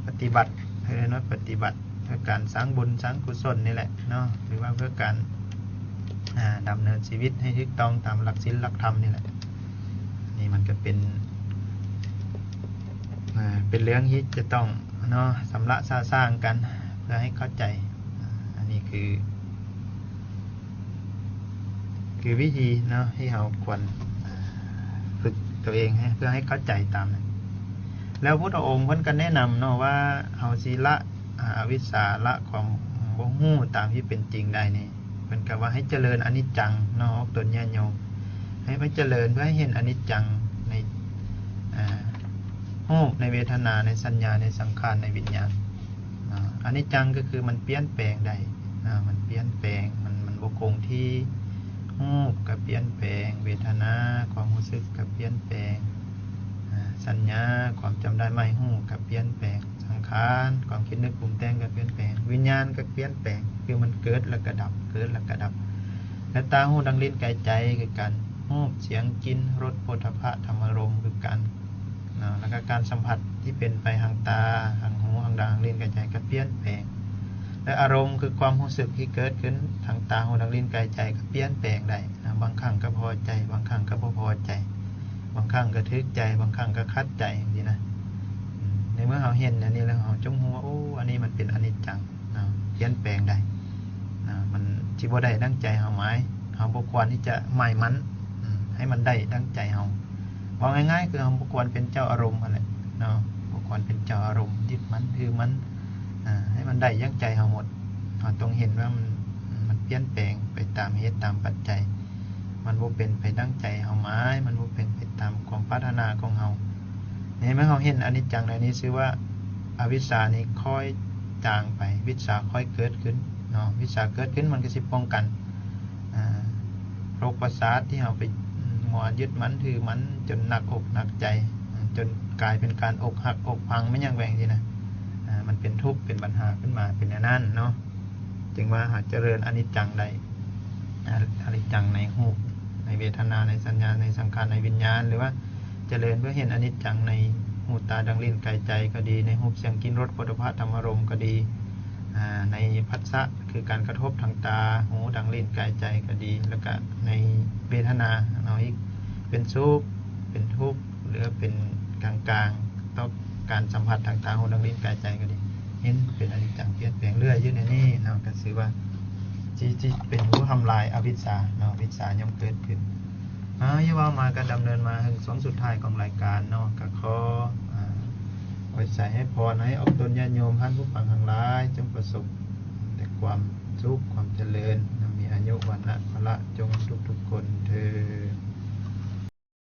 ປະຕິບັດ ເອີ້ນວ່າປະຕິບັດເພື່ອການສ້າງບຸນສ້າງກຸສົນນີ້ແຫຼະເນາະ ຫຼືວ່າເພື່ອການ ອາ ດຳເນີນຊີວິດໃຫ້ຖືກຕ້ອງຕາມຫຼັກສິນຫຼັກທຳນີ້ແຫຼະ. ນີ້ມັນກະເປັນ ອາ ເປັນເລື່ອງທີ່ຈະຕ້ອງເນາະ ຊຳລະສະສາງກັນເພື່ອໃຫ້ເຂົ້າໃຈ. ອາ ອັນນີ້ຄື ຄືວິທີເນາະ ທີ່ເຮົາຄວນ ອາ ຝຶກໂຕເອງໃຫ້ ເພື່ອໃຫ້ເຂົ້າໃຈຕາມນັ້ນ. ແລ້ວພຸດທະອົງເພິ່ນກະແນະນຳເນາະວ່າ ເຮົາຊິລະ ອາ ອະວິຊາ ລະຄວາມບໍ່ຮູ້ຕາມທີ່ເປັນຈິງໄດ້ນີ້ ເພິ່ນກະວ່າໃຫ້ຈະເລີນອະນິດຈັງເນາະ ອອກຕົນຍາດໂຍມ ໃຫ້ມາຈະເລີນເພື່ອໃຫ້ເຫັນອະນິດຈັງໃນ ອາ ຮູບ ໃນເວທະນາ ໃນສັນຍາ ໃນສັງຂານ ໃນວິນຍານເນາະ. ອະນິດຈັງກະຄືມັນປ່ຽນແປງໄດ້ເນາະ ມັນປ່ຽນແປງ ມັນ ມັນບໍ່ຄົງທີ່ ຮູບກະປ່ຽນແປງ ເວທະນາ ຄວາມຮູ້ສຶກກະປ່ຽນແປງ ອາ ສັນຍາ ຄວາມຈຳໄດ້ໝາຍຮູ້ກະປ່ຽນແປງ ສັງຂານ ຄວາມຄິດນຶກປຸງແຕ່ງກະປ່ຽນແປງ ວິນຍານກະປ່ຽນແປງ ຄືມັນເກີດແລ້ວກະດັບ ເກີດແລ້ວກະດັບ ແລະ ຕາ ຫູ ດັງ ລີ້ນ ກາຍ ໃຈ ຄືກັນ ຮູບ ສຽງ ກິ່ນ ລົດ ໂຜດຖະພະ ທຳມາລົມ ຄືກັນເນາະ ແລ້ວກະການສຳຜັດທີ່ເປັນໄປທາງຕາ ທາງຫູ ທາງດັງ ທາງລີ້ນ ກາຍ ໃຈ ກະປ່ຽນແປງ ແລະ ອາລົມຄືຄວາມຮູ້ສຶກທີ່ເກີດຂຶ້ນທາງຕາ ຫູ ດັງ ລີ້ນ ກາຍ ໃຈ ກະປ່ຽນແປງໄດ້ເນາະ ບາງຄັ້ງກະພໍໃຈ ບາງຄັ້ງກະບໍ່ພໍໃຈ ບາງຄັ້ງກະຖືກໃຈ ບາງຄັ້ງກະຂັດໃຈ ຈັ່ງຊີ້ນະ. ໃນເມື່ອເຮົາເຫັນອັນນີ້ແລ້ວ ເຮົາຈົ່ງຮູ້ວ່າ ໂອ້ ອັນນີ້ມັນເປັນອະນິດຈັງເນາະ ປ່ຽນແປງໄດ້ເນາະ ມັນຊິບໍ່ໄດ້ດັ່ງໃຈເຮົາໝາຍ ເຮົາບໍ່ຄວນທີ່ຈະໝາຍໝັ້ນ ອາ ໃຫ້ມັນໄດ້ດັ່ງໃຈເຮົາ. ເວົ້າງ່າຍໆ ຄືເຮົາບໍ່ຄວນເປັນເຈົ້າອາລົມຫັ້ນແຫຼະເນາະ ບໍ່ຄວນເປັນເຈົ້າອາລົມ ຍຶດໝັ້ນຖືໝັ້ນ ອາ ໃຫ້ມັນໄດ້ຢ່າງໃຈເຮົາໝົດ. ເຮົາຕ້ອງເຫັນວ່າມັນ ມັນປ່ຽນແປງໄປຕາມເຫດຕາມປັດໄຈ ມັນບໍ່ເປັນໄປດັ່ງໃຈເຮົາໝາຍ ມັນບໍ່ເປັນໄປຕາມຄວາມປາດຖະໜາຂອງເຮົາ. ໃນເມື່ອເຮົາເຫັນອະນິດຈັງແນວນີ້ ຊື່ວ່າອະວິຊຊານີ້ຄ່ອຍຈາງໄປ ວິຊຊາຄ່ອຍເກີດຂຶ້ນເນາະ ວິຊຊາເກີດຂຶ້ນມັນກະຊິປ້ອງກັນ ອາ ໂລກປະສາດທີ່ເຮົາໄປ ອືມ ມົວຍຶດໝັ້ນຖືໝັ້ນ ຈົນໜັກອົກໜັກໃຈ ຈົນກາຍເປັນການອົກຫັກອົກພັງ ແມ່ນຫຍັງແຫວງຊີ້ນະ ອາ ມັນເປັນ ທຸກເປັນບັນຫາຂຶ້ນມາ ເປັນແນວນັ້ນເນາະ. ຈຶ່ງວ່າຫາກຈະເລີນອະນິດຈັງໄດ້ ອະ ອະນິດຈັງໃນຮູບ ໃນເວທະນາ ໃນສັນຍາ ໃນສັງຂານ ໃນວິນຍານ ຫຼືວ່າຈະເລີນເພື່ອເຫັນອະນິດຈັງໃນຫູ ຕາ ດັງ ລີ້ນ ກາຍ ໃຈກໍດີ, ໃນຮູບ ສຽງ ກິ່ນ ລົດ ໂຜດຖະພະ ທຳມາລົມກໍດີ, ອາ ໃນພັດສະ ຄືການກະທົບທາງຕາ ຫູ ດັງ ລີ້ນ ກາຍ ໃຈກໍດີ, ແລ້ວກະໃນເວທະນາເນາະ ອີກ ເປັນສຸກ ເປັນທຸກ ຫຼືເປັນກາງໆ ຕໍ່ການສຳຜັດທາງຕາ ຫູ ດັງ ລີ້ນ ກາຍ ໃຈກໍດີ ເຫັນເປັນອະນິດຈັງ ປ່ຽນແປງເລື້ອຍຢູ່ໃນນີ້ເນາະ. ກໍຊື່ວ່າຊິ ຊິເປັນຜູ້ທຳລາຍອະວິດຊາເນາະ ອະວິດຊາຍ່ອມເກີດຂຶ້ນ. ເອີ ຢ່າເວົ້າມາ ກໍດຳເນີນມາເຖິງຊ່ວງສຸດທ້າຍຂອງລາຍການເນາະ. ກໍຂໍ ອາ ອວຍໄຊໃຫ້ພອນ ໃຫ້ອອກຕົນຍາດໂຍມ ທ່ານຜູ້ຟັງທັງຫຼາຍ ຈົ່ງປະສົບແຕ່ຄວາມສຸກ ຄວາມຈະເລີນ ມີອາຍຸ ວັນນະ ພະລະ ຈົ່ງທຸກໆຄົນເທີ້ນ.